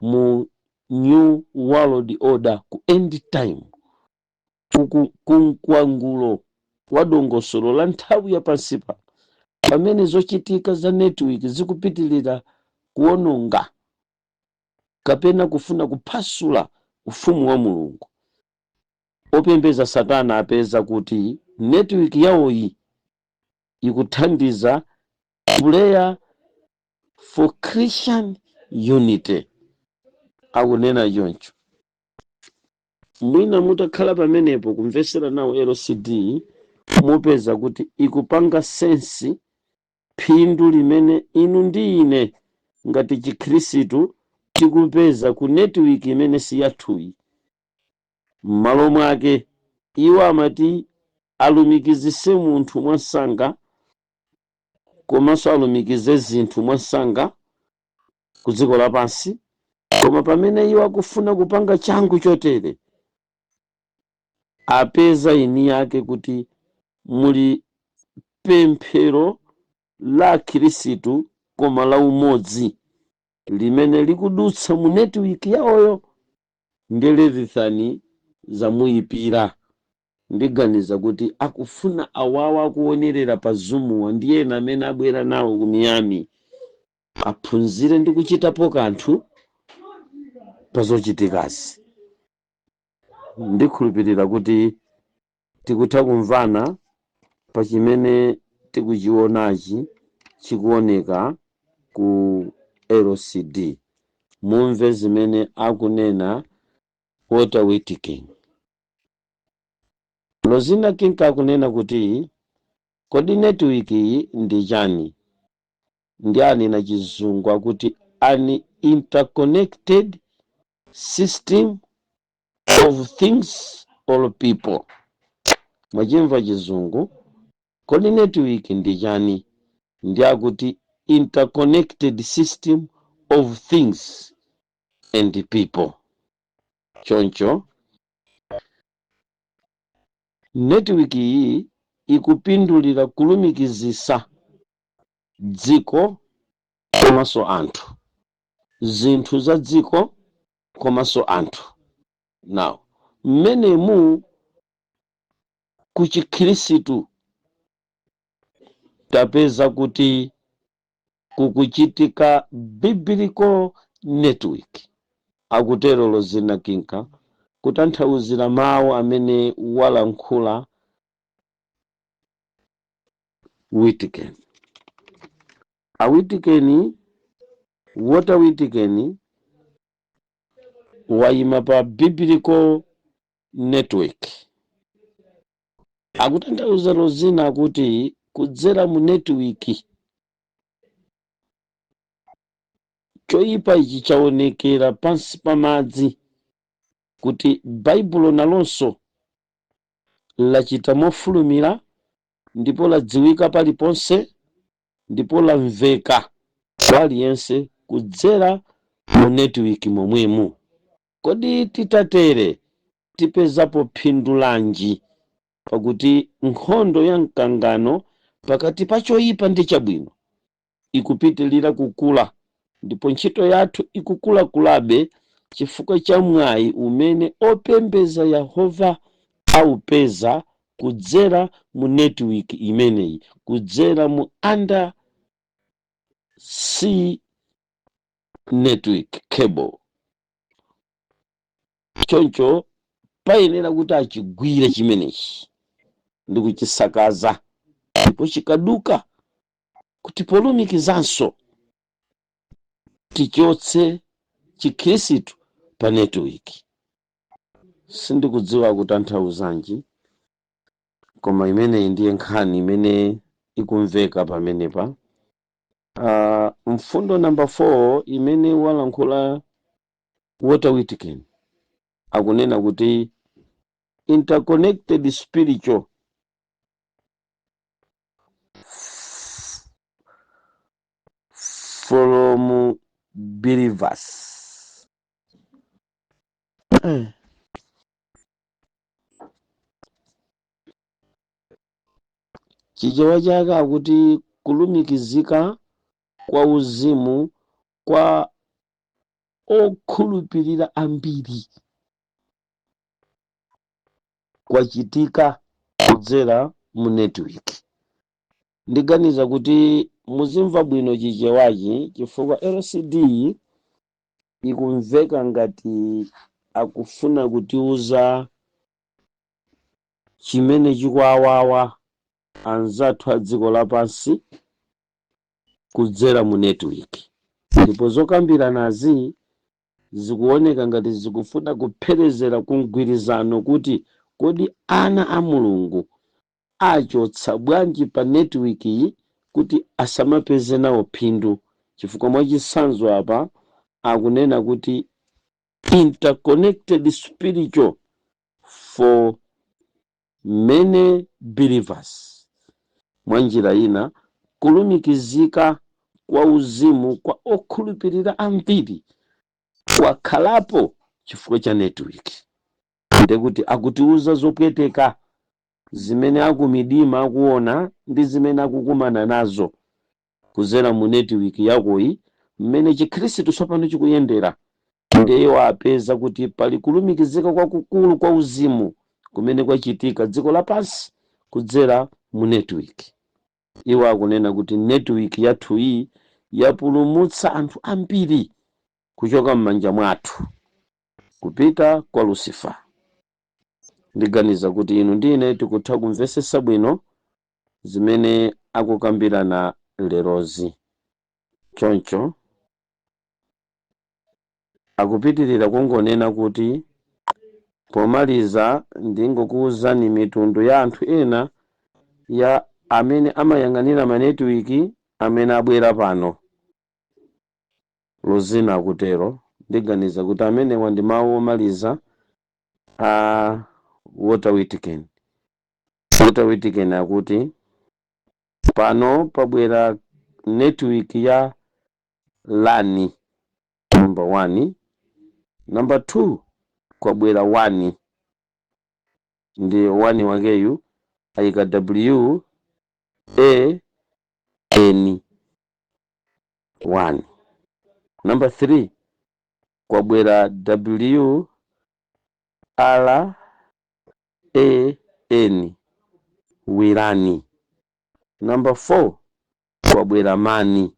mu New World Order, ku end time, kumkwangulo wa dongosolo la nthawi ya pansipa, pamene zochitika za network zikupitilira kuwononga kapena kufuna kuphwasula ufumu wa Mulungu. Opembeza Satana apeza kuti network yawoyi ikuthandiza Prayer for Christian Unity, akunena choncho. Mwina mutakhala pamenepo kumvesera nawo LCD, mupeza kuti ikupanga sense phindu limene inu ndi ine ngati Chikhristu tikupeza ku network imene si yathuyi. M'malo mwake iwo amati alumikizise munthu mwansanga komanso alumikize zinthu mwansanga ku dziko lapansi, koma pamene iwo akufuna kupanga changu chotere, apeza ini yake kuti muli pemphero la Khristu koma la umodzi limene likudutsa mu network yawoyo, ndi Leviathan zamuyipira. Ndiganiza kuti akufuna awawa akuonerera pa Zoom ndi ena amene abwera nawo ku Miami aphunzire ndi kuchitapo kanthu pa zochitikazi. Ndikhulupirira kuti tikutha kumvana pa chimene tikuchionachi chikuoneka ku LCD. Mumve zimene akunena Walter Witking. Rosina King akunena kuti, kodi network iyi ndi chani? Ndi anena Chizungu akuti an interconnected system of things or people. Mwachimva Chizungu? Kodi network ndi chani? Ndi akuti interconnected system of things and people. Choncho network iyi ikupindulira kulumikizisa dziko komanso anthu, zinthu za dziko komanso anthu. Now, mmenemu ku Chikhristu tapeza kuti kukuchitika biblical network, akutero Rosina Kinka, kutanthauzira mawu amene walankhula Witken. A Witken, Walter Witken, wayima pa biblical network. Akutanthauza Rosina kuti kudzera mu network, choyipa ichi chaonekera pansi pa madzi kuti Baibulo nalonso lachita mofulumira ndipo ladziwika paliponse ndipo lamveka kwa aliyense kudzera mu network momwemu. Kodi titatere tipezapo phindu lanji, pakuti nkhondo ya mkangano pakati pa choyipa ndi chabwino ikupitilira kukula ndipo ntchito yathu ikukulakulabe chifukwa cha mwayi umene opembeza Yehova Aupeza kudzera mu network imeneyi, kudzera mu under sea network cable. Choncho payenera kuti achigwire chimenechi ndi kuchisakaza, ndipo chikaduka kuti polumikizanso tichotse Chikhristu pa network. Sindikudziwa kutanthauzanji, koma imeneyi ndiye nkhani imene ikumveka pamenepa. Mfundo namba 4 imene walankhula Walter Witkin akunena kuti interconnected spiritual from believers. Chichewa chake akuti kulumikizika kwa uzimu kwa okhulupirira ambiri kwachitika kudzera mu network. Ndiganiza kuti muzimva bwino Chichewachi chifukwa LCD ikumveka ngati akufuna kutiuza chimene chikuwawawa anzathu a dziko lapansi kudzera mu network, ndipo zokambiranazi zikuoneka ngati zikufuna kupherezera ku mgwirizano kuti kodi ana a Mulungu achotsa bwanji pa network yi kuti asamapeze nawo phindu, chifukwa mwachitsanzo apa akunena kuti interconnected spiritual for many believers. Mwa njira ina, kulumikizika kwa uzimu kwa okhulupirira ambiri kwakhalapo chifukwa cha network. Ndekuti akutiuza zopweteka zimene akumidima akuona ndi zimene akukumana nazo kudzera mu network yakoyi, mmene Chikhristu tsopano chikuyendera. Ndiye apeza kuti pali kulumikizika kwakukulu kwa uzimu kumene kwachitika dziko lapansi kudzera mu network. Iwo akunena kuti network yathuyi yapulumutsa anthu ambiri kuchoka m'manja mwathu kupita kwa Lucifer. Ndiganiza kuti inu ndi ine tikutha kumvetsetsa bwino zimene akukambirana lerozi. Choncho akupitirira kungonena kuti, "Pomaliza ndingokuwuzani mitundu ya anthu ena ya amene amayang'anira manetiwiki amene abwera pano," Lozina akutero. Ndiganiza kuti amenewa ndi mawu omaliza a Walter Witkin. Walter Witkin akuti pano pabwera network ya LAN number 1, number 2 kwabwera 1, ndi 1 wakeyu ayika W A N 1. Number 3 kwabwera W R A N, wirani. Number 4 kwabwera mani.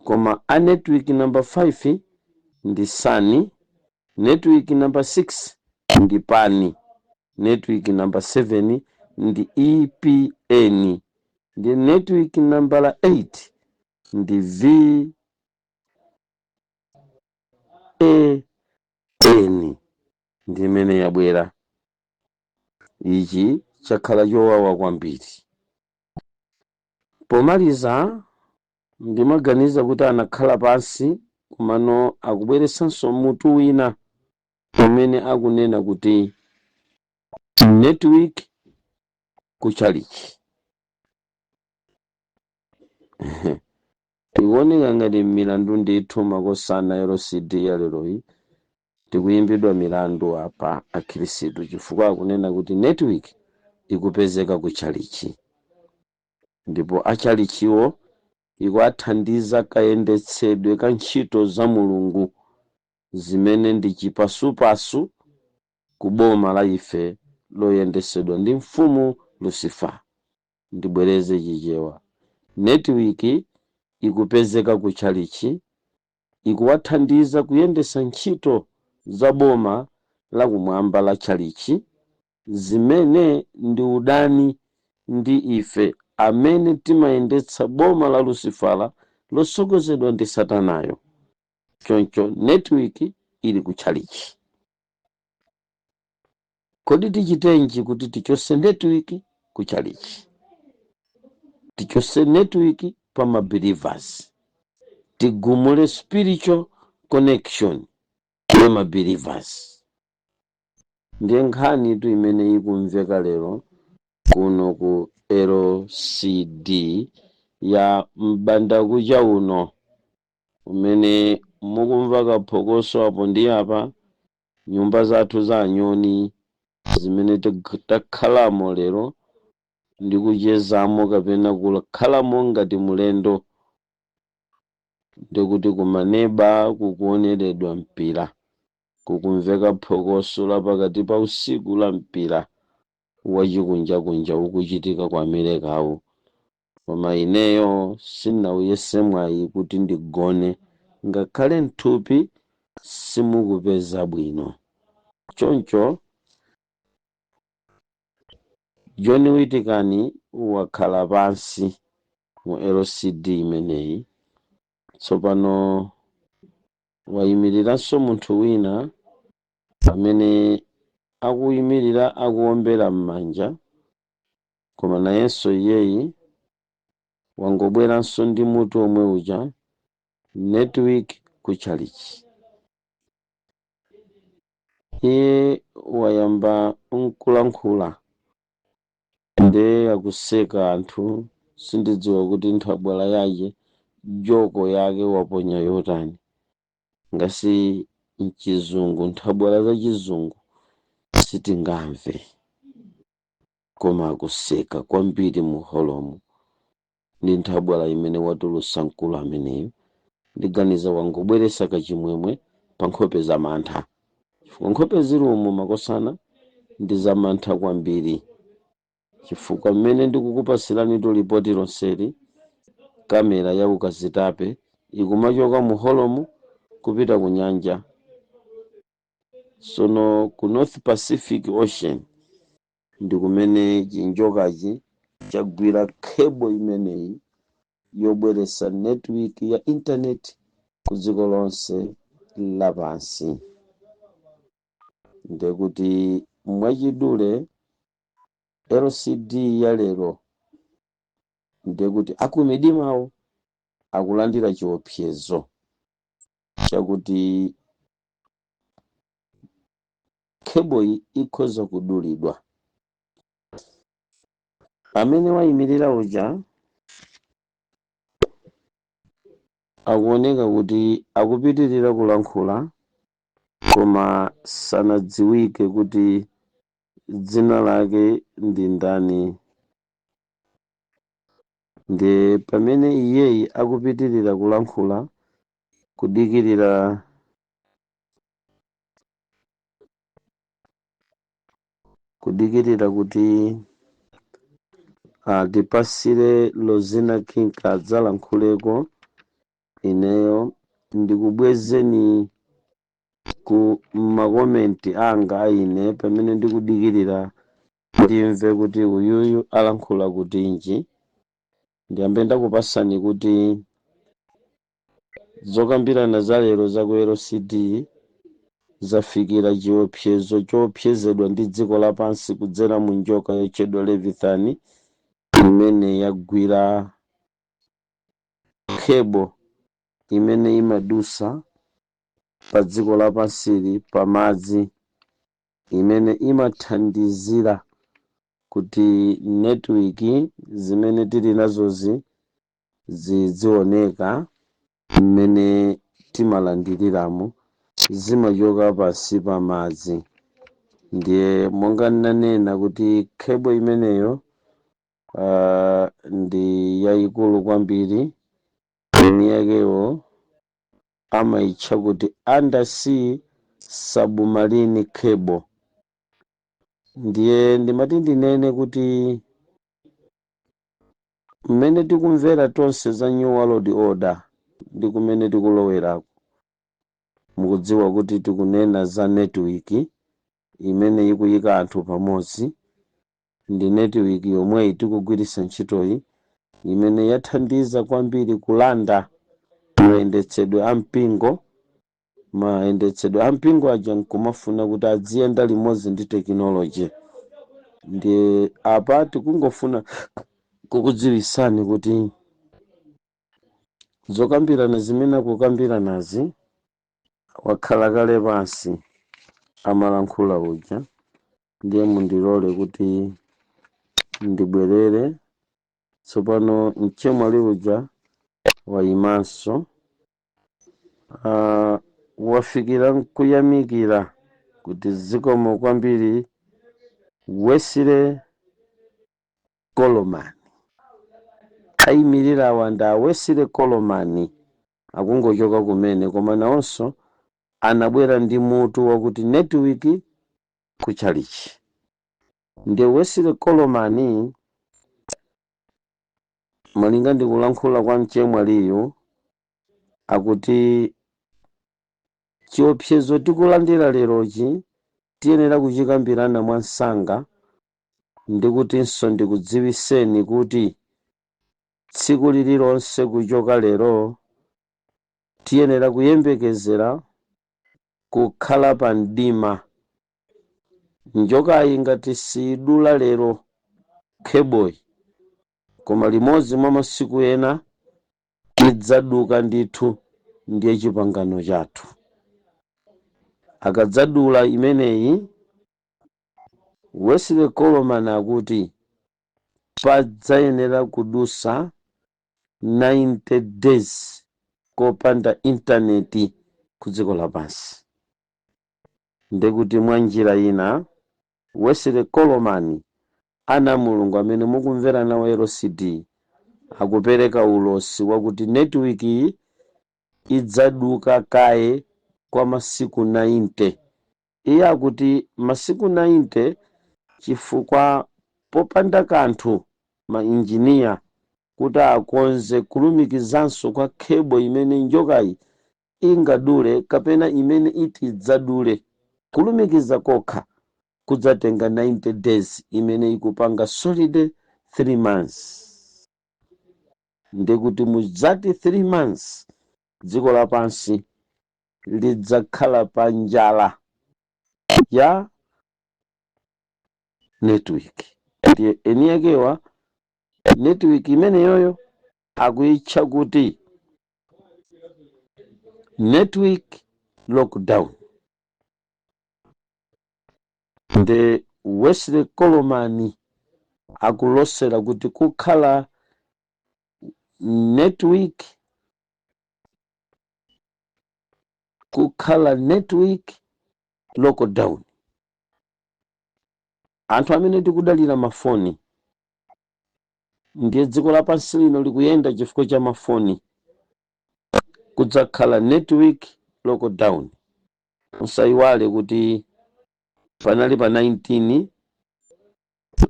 Koma a network number 5 ndi sani, network number 6 ndi pani, network number 7 ndi EPN, ndi network number 8 ndi V A N, ndi imene yabwera. Ichi chakhala chowawa kwambiri. Pomaliza ndimaganiza kuti anakhala pansi, komano akubweretsanso mutu wina umene akunena kuti network ku chalichi. Ikuoneka ngati milandu ndithu, makosana. LCD ya leroyi tikuyimbidwa milandu apa akhristu, chifukwa akunena kuti network ikupezeka ku chalichi, ndipo achalichiwo ikuathandiza kayendetsedwe ka ntchito za Mulungu zimene ndi chipasupasu ku boma la ife. loyendesedwa ndi mfumu Lucifer. Ndibwereze Chichewa. Netiwiki ikupezeka ku tchalitchi, ikuwathandiza kuyendesa ntchito za boma la kumwamba la tchalitchi, zimene ndi udani ndi ife amene timayendetsa boma la Lusifala losogozedwa ndi Satanayo. Choncho netiwiki ili ku tchalitchi. Kodi tichitenji kuti tichose netiwiki ku tchalitchi? Tichose netiwiki pa ma believers. Tigumule spiritual connection ya ma believers. Ndiye nkhanitu imene ikumveka lero kuno ku LCD ya m'bandakucha uno, umene mukumva kaphokoso apo ndi apa, nyumba zathu za anyoni zimene takhalamo lero ndi kuchezamo kapena kukhalamo ngati mulendo, ndikuti kumaneba kukuoneredwa mpira, kukumveka phokoso la pakati pa usiku la mpira wachikunjakunja ukuchitika ku Amerikawo. Koma ineyo sindinauyese mwayi kuti ndigone, ngakhale mthupi simukupeza bwino. Choncho John Witikani wakhala pansi mu LCD imeneyi. Tsopano wayimiriranso munthu wina amene akuyimirira akuwombera m'manja, koma nayenso iyeyi wangobweranso ndi mutu omwe uja, network ku tchalitchi. Iye wayamba nkulankhula nde akuseka anthu. Sindidziwa kuti nthabwala yake, joke yake waponya yotani, ngasi mchizungu, nthabwala za chizungu sitingamve, koma akuseka kwambiri mu holomu ndi nthabwala imene watulusa mkulu ameneyo. Ndiganiza wangobweresa kachimwemwe pa nkhope za mantha, chifukwa nkhope zili umu, makosana, ndi za mantha kwambiri, chifukwa mmene ndikukupasirani tu lipoti lonseli, kamera ya ukazitape ikumachoka mu holomu kupita ku nyanja. Sono ku North Pacific Ocean ndi kumene chinjokachi chagwira cable imeneyi yobweresa network ya internet ku dziko lonse lapansi. Ndekuti mwachidule LCD ya lero, ndekuti akumidimawo akulandira chiopsezo chakuti cable ikhoza kudulidwa. Amene wayimirira uja akuoneka kuti akupitirira kulankhula, koma sanadziwike kuti dzina lake ndi ndani. Ndi pamene iyeyi akupitirira kulankhula, kudikirira kuti atipasire Lozina Kinka adzalankhuleko, ineyo ndikubwezeni ku ma comment anga aine pamene ndikudikirira ndimve kuti uyuyu alankhula kutinji. Ndiyambe ndakupasani kuti zokambirana za lero za ku LCD zafikira chiopsezo choopsezedwa ndi dziko lapansi kudzera mu njoka yotchedwa Leviathan, imene yagwira cable imene imadusa pa dziko lapansili pamadzi, imene imathandizira kuti network zimene tili nazozi zizioneka mmene timalandiriramo, zimachoka pansi pa madzi. Ndiye monga ndinanena kuti cable imeneyo ndi yayikulu kwambiri, eni yakewo amayitcha kuti undersea submarine cable. Ndiye ndimati ndinene kuti mmene tikumvera tonse za New World Order ndi kumene tikulowerako, mukudziwa kuti tikunena za network imene ikuyika anthu pamodzi. Ndi network yomweyi tikugwiritsa ntchitoyi imene yathandiza kwambiri kulanda mayendetsedwe a mpingo. Mayendetsedwe a mpingo aja nkumafuna kuti adziyenda limodzi ndi tekinoloji. Ndiye apa tikungofuna kukudziwisani kuti zokambirana zimene akukambiranazi, wakhala kale pansi amalankhula uja. Ndiye mundilole kuti ndibwerere tsopano. Mchemwali uja wayimanso, wafikira nkuyamikira kuti zikomo kwambiri Wesley Coleman. Ayimirira awa ndi a Wesley Coleman, akungochoka kumene, koma nawonso anabwera ndi mutu wakuti network ku chalichi. Ndiye Wesley Coleman, malinga ndi kulankhula kwa mchemwaliyu, akuti chiopsezo tikulandira lerochi tiyenera kuchikambirana mwansanga, ndikutinso ndikudziwiseni kuti tsiku lililonse kuchoka lero tiyenera kuyembekezera kukhala pa mdima. Njokayi ngati sidula lero cable yi, koma limodzi mwa masiku ena idzaduka ndithu. Ndiye chipangano chathu akadzadula imeneyi, Wesley Coleman akuti padzayenera kudusa 90 days kopanda intaneti ku dziko lapansi. Ndekuti mwa njira ina, Wesley Coleman, ana Mulungu amene mukumvera nawo LCD, akupereka ulosi wakuti network iyi idzaduka kaye kwa masiku 90. Iye akuti masiku 90 chifukwa popanda kanthu mainjiniya kuti akonze kulumikizanso kwa cable imene njokayi ingadule kapena imene iti idzadule, kulumikiza kokha kudzatenga 90 days, imene ikupanga solid 3 months. Ndikuti mudzati 3 months dziko lapansi lidzakhala pa njala ya network. Ndiye eni yakewa network imeneyoyo akuyitcha kuti network lockdown. Ndi Wesley Coleman akulosera kuti kukhala network, kukhala network lockdown. Anthu amene tikudalira mafoni, ndiye dziko lapansi lino likuyenda chifukwa cha mafoni, kudzakhala network lockdown. Musayiwale kuti panali pa 19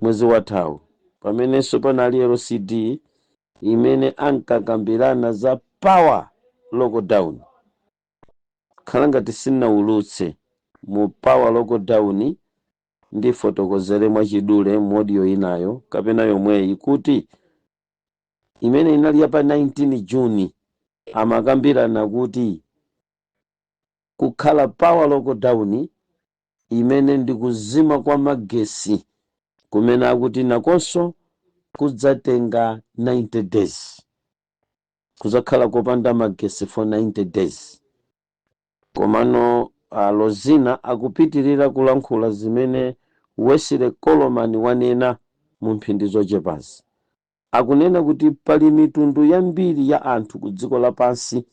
mwezi wathawu pamenenso panali LCD imene ankakambirana za power lockdown. Khala ngati sinaulutse mu power lockdown, ndifotokozere mwachidule mu audio inayo kapena yomweyi kuti imene inali ya pa 19 Juni amakambirana kuti kukhala power lockdown, imene ndi kuzima kwa magesi kumene akuti nakonso kudzatenga 90 days, kuzakhala kopanda magesi for 90 days. Komano Lozina akupitirira kulankhula zimene Wesley Coleman wanena mu mphindi zochepazi. Akunena kuti pali mitundu yambiri ya anthu ku dziko lapansi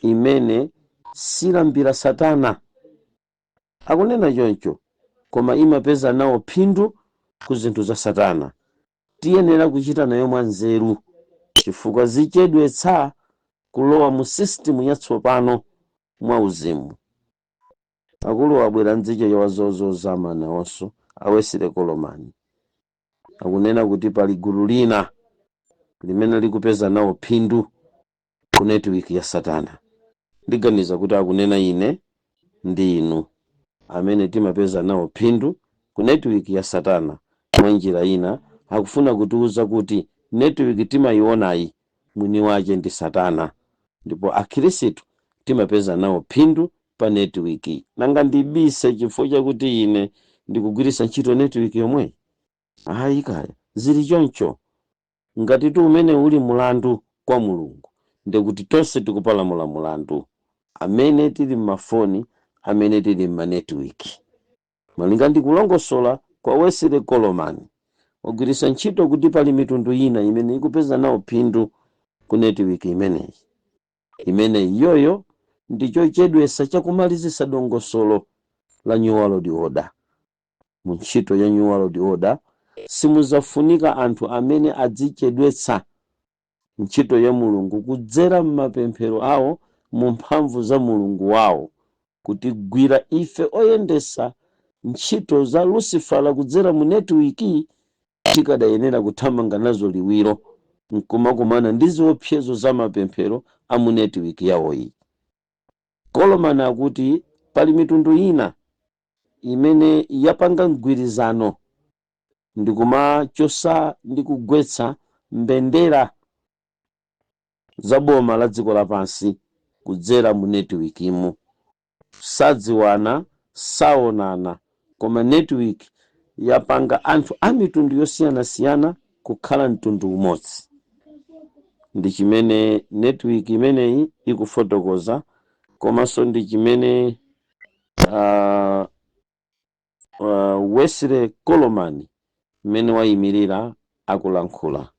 imene silambira Satana, akunena choncho, koma imapeza nawo phindu ku zinthu za Satana. Tiyenera kuchita nayo mwanzeru chifukwa zichedwetsa kulowa mu system yatsopano mwa uzimu. Akulu abwera mdzichewa zozozama nawonso. A Wesley Coleman akunena kuti pali gulu lina limene likupeza nawo phindu ku network ya Satana. Ndiganiza kuti akunena ine ndi inu amene timapeza nawo phindu ku network ya Satana. Mwa njira ina akufuna kutiuza kuti network timayionayi mwini wace ndi Satana, ndipo Akhirisitu timapeza nawo phindu pa network. Nanga ndibise chifukwa chakuti ine ndikugwiritsa ntchito network yomweyi? Ayi kaya, zili choncho. Ngati tu umene uli mulandu kwa Mulungu, ndikuti tonse tikupalamula mulandu, amene tili mmafoni, amene tili mma network. Malinga ndi kulongosola kwa Wesley Coleman, wagwiritsa ntchito kuti pali mitundu ina imene ikupeza nawo phindu ku network imeneyi, imene iyoyo ndi chochedwesa chakumalizisa dongosolo la New World Order. Mu ntchito ya New World Order simuzafunika anthu amene adzichedwetsa ntchito ya Mulungu kudzera m'mapemphero awo mu mphamvu za Mulungu wawo, kuti gwira ife oyendesa ntchito za Lucifera kudzera mu network tikadayenera kuthamanga nazo liwiro nkumakumana ndi ziopsezo za mapemphero a mu network yawoyi. Coleman akuti pali mitundu ina imene yapanga mgwirizano ndikumachosa ndi kugwetsa mbendera za boma la dziko lapansi kudzera mu network imu. Sadziwana, saonana, koma network yapanga anthu a mitundu yosiyanasiyana kukhala mtundu umodzi. Ndi chimene network imeneyi ikufotokoza, komanso ndi chimene Wesley Coleman mmene wayimirira akulankhula.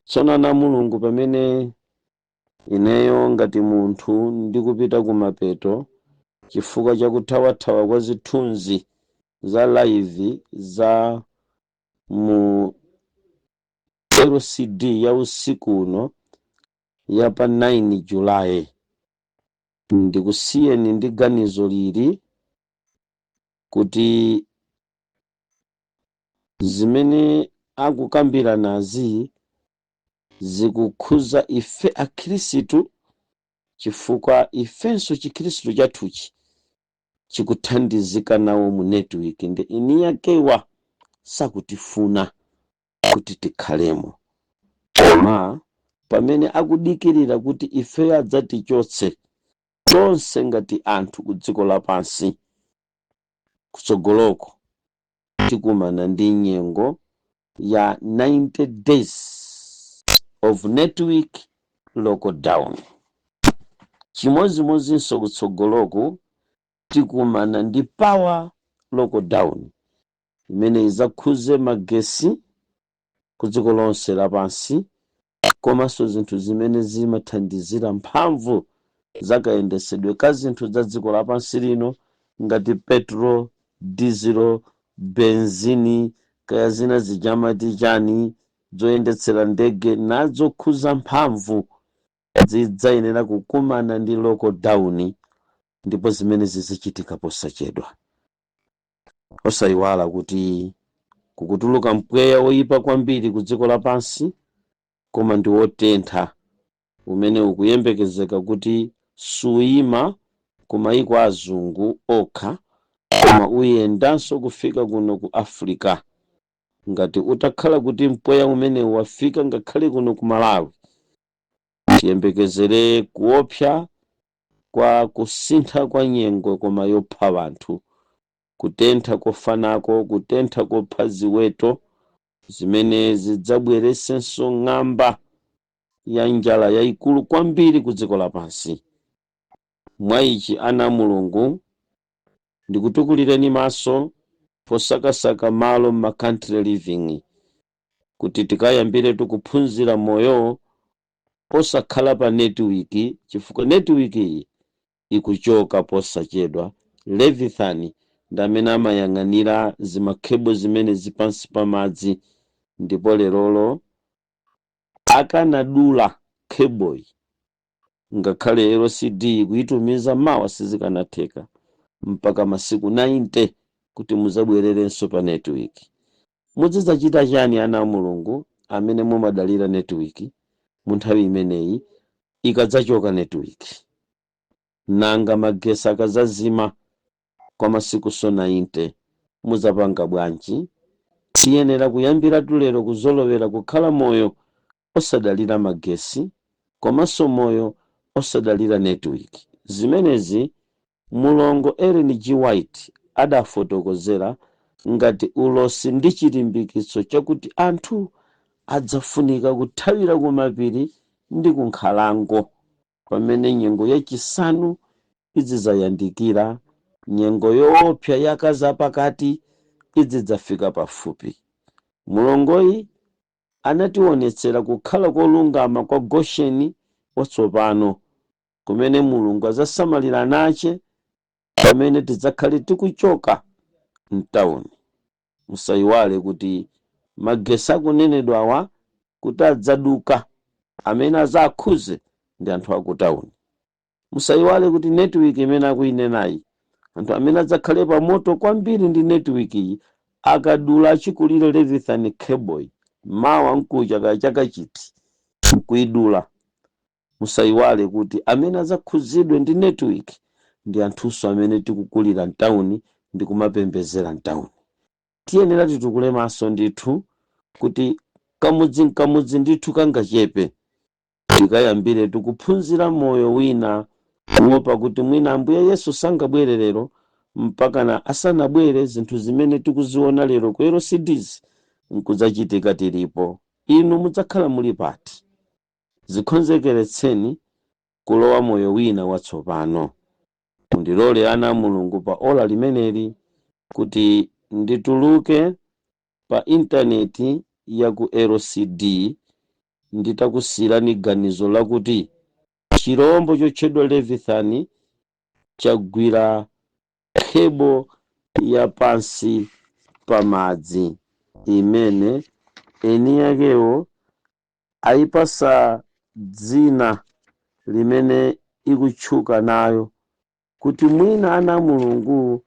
Tsono ana Mulungu, pamene ineyo ngati munthu ndikupita kumapeto chifukwa chakuthawathawa kwa zithunzi za live za mu LCD ya usiku uno ya pa 9 Julayi, ndikusiyeni ndi ganizo lili kuti zimene akukambiranazi zikukhuza ife Akhirisitu, chifukwa ifenso Chikhirisitu chathuchi chikuthandizika nawo mu network, ndi eni yakewa sakutifuna kuti tikhalemo. Koma pamene akudikirira kuti ifeyo adzatichotse tonse ngati anthu ku dziko lapansi, kutsogoloko tikumana ndi nyengo ya 90 days of network lockdown. Chimodzimodzinso kutsogoloku tikumana ndi power lockdown imene idzakhuze magesi ku dziko lonse lapansi, komanso zinthu zimene zimathandizira mphamvu zakayendesedwe ka zinthu za dziko lapansi lino ngati petrol, diesel, benzini, kaya zina zijamati chani, zoyendetsera ndege nazo khuza mphamvu zidzayenera kukumana ndi lockdown, ndipo zimene zizichitika posachedwa. Osayiwala kuti kukutuluka mpweya woyipa kwambiri ku dziko lapansi, koma ndi wotentha, umene ukuyembekezeka kuti suyima ku mayiko azungu okha, koma uyendanso kufika kuno ku Africa. Ngati utakhala kuti mpweya umene wafika ngakhale kuno ku Malawi, tiyembekezere kuopsa kwa kusintha kwa nyengo koma yopha anthu, kutentha kofanako, kutentha kopha ziweto, zimene zidzabweresenso ng'amba ya njala yayikulu kwambiri ku dziko lapansi. Mwa ichi, ana a Mulungu, ndikutukulireni maso posakasaka malo m'ma country living, kuti tikayambire tikuphunzira moyo osakhala pa network, chifukwa network iyi ikuchoka posachedwa. Leviathan ndi amene amayang'anira zima cable zimene zipansi pa madzi, ndipo lerolo akanadula cable, ngakhale LCD kuyitumiza mawa sizikanatheka mpaka masiku 90 kuchokera lero. Kuti muzabwererenso pa network, muzidzachita chani, ana a Mulungu amene mumadalira network? Mu nthawi imeneyi ikadzachoka network, nanga magesi akadzazima kwa masiku 90, muzapanga bwanji? Tiyenera kuyambiratu lero kuzolowera kukhala moyo osadalira magesi komanso moyo osadalira network. Zimenezi Mulongo Ellen G White adafotokozera ngati ulosi ndi chilimbikitso chakuti anthu adzafunika kuthawira kumapiri ndi kunkhalango pamene nyengo yachisanu izidzayandikira, nyengo yoopsa yakazapakati izidzafika pafupi. Mulongoyi anationetsera kukhala kolungama kwa Gosheni watsopano kumene Mulungu adzasamalira nache pamene tidzakhale tikuchoka mtawuni. Musayiwale kuti magesi akunenedwawa kuti adzaduka, amene azakhuze ndi anthu akutawuni. Musayiwale kuti network imene akuyinenayi, anthu amene adzakhale pa moto kwambiri ndi network iyi, akadula achikulire Leviathan cable mawa mkucha kaya chaka chiti nkuidula, musayiwale kuti amene adzakhuzidwe ndi network ndi anthunso amene tikukulira mtawuni ndi kumapembedzera mtawuni. Tiyenera titukule maso ndithu kuti kamudzi nkamudzi ndithu kangachepe tikayambire tikuphunzira moyo wina, kuopa kuti mwina Ambuye Yesu sangabwere lero mpakana asanabwere zinthu zimene tikuziona lero ku LCDs nkudzachitika tilipo. Inu mudzakhala muli pati? Zikonzekeretseni kulowa moyo wina watsopano. Mundilole, ana a Mulungu, pa ola limeneli kuti ndituluke pa intaneti ya ku LCD nditakusiyirani ganizo lakuti chirombo chotchedwa Leviathan chagwira cable ya pansi pa madzi imene eni yakewo ayipasa dzina limene ikutchuka nayo, kuti mwina, ana a Mulungu,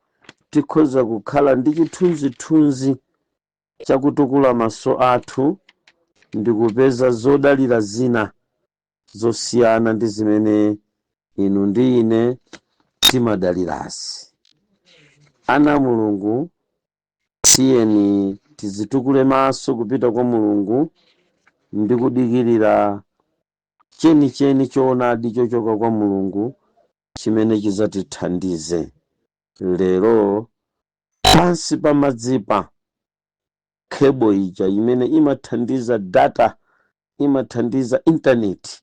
tikhoza kukhala ndi chithunzithunzi chakutukula maso athu ndi kupeza zodalira zina zosiyana ndi zimene inu ndi ine timadalirazi. Ana a Mulungu, tiyeni tizitukule maso kupita kwa Mulungu ndi kudikirira chenicheni choonadi chochoka kwa Mulungu chimene chidzatithandize. Lero pansi pa madzipa, cable ija imene imathandiza data, imathandiza intaneti,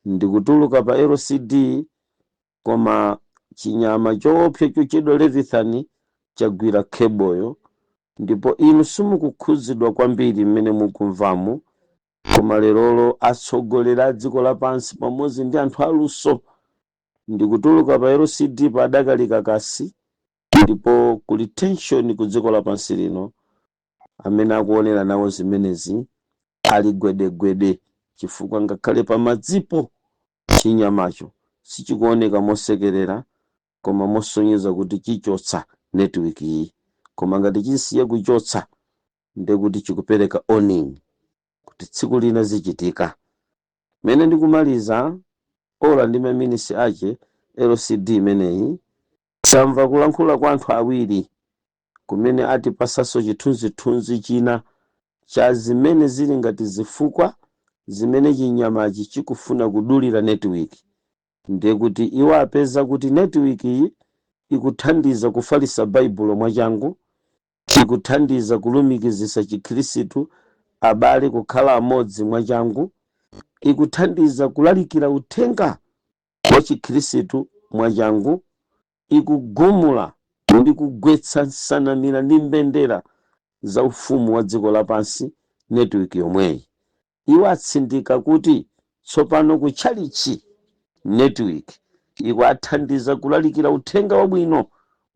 ndikutuluka pa LCD, koma chinyama choopsa chochedwa Leviathan chagwira cableyo, ndipo inu simukukhuzidwa kwambiri mmene mukumvamo. Koma lerolo atsogoleri a dziko lapansi pamodzi ndi anthu aluso ndikutuluka pa LCD pa adakali kakasi, ndipo kuli tension ku dziko lapansi lino. Amene akuonera nawo zimenezi ali gwedegwede, chifukwa ngakhale pa madzipo chinyamacho sichikuoneka mosekerera koma mosonyeza kuti chichotsa network iyi. Koma ngati chisiye kuchotsa, ndekuti chikupereka warning kuti tsiku lina zichitika. Mene ndikumaliza ola ndi maminisi ache LCD imeneyi, tamva kulankhula kwa anthu awiri kumene atipasanso chithunzithunzi china cha zimene zili ngati zifukwa zimene chinyamachi chikufuna kudulira network. Ndiye kuti iwo apeza kuti network iyi ikuthandiza kufalisa Baibulo mwachangu, ikuthandiza kulumikizisa Chikhristu, abale kukhala amodzi mwachangu, ikuthandiza kulalikira uthenga wa Chikhristu mwachangu, ikugumula ndi kugwetsa nsanamira ndi mbendera za ufumu wa dziko lapansi network yomweyi. Iwo atsindika kuti tsopano kutchalichi network ikuathandiza kulalikira uthenga wabwino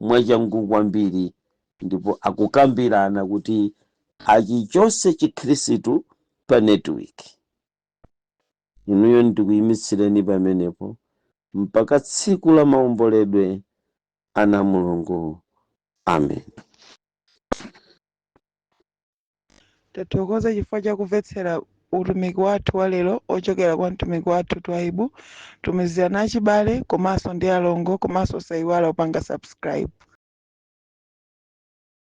mwachangu kwambiri, ndipo akukambirana kuti achichose Chikhristu pa network. Inuyo ndikuyimitsireni pamenepo mpaka tsiku la maomboledwe. Ana Mulungu, Amen. Tathokoza chifukwa chakumvetsera utumiki wathu wa lero ochokera kwa mtumiki wathu Twaibu. Tumizirani achibale komanso ndi alongo, komanso osayiwala kupanga subscribe.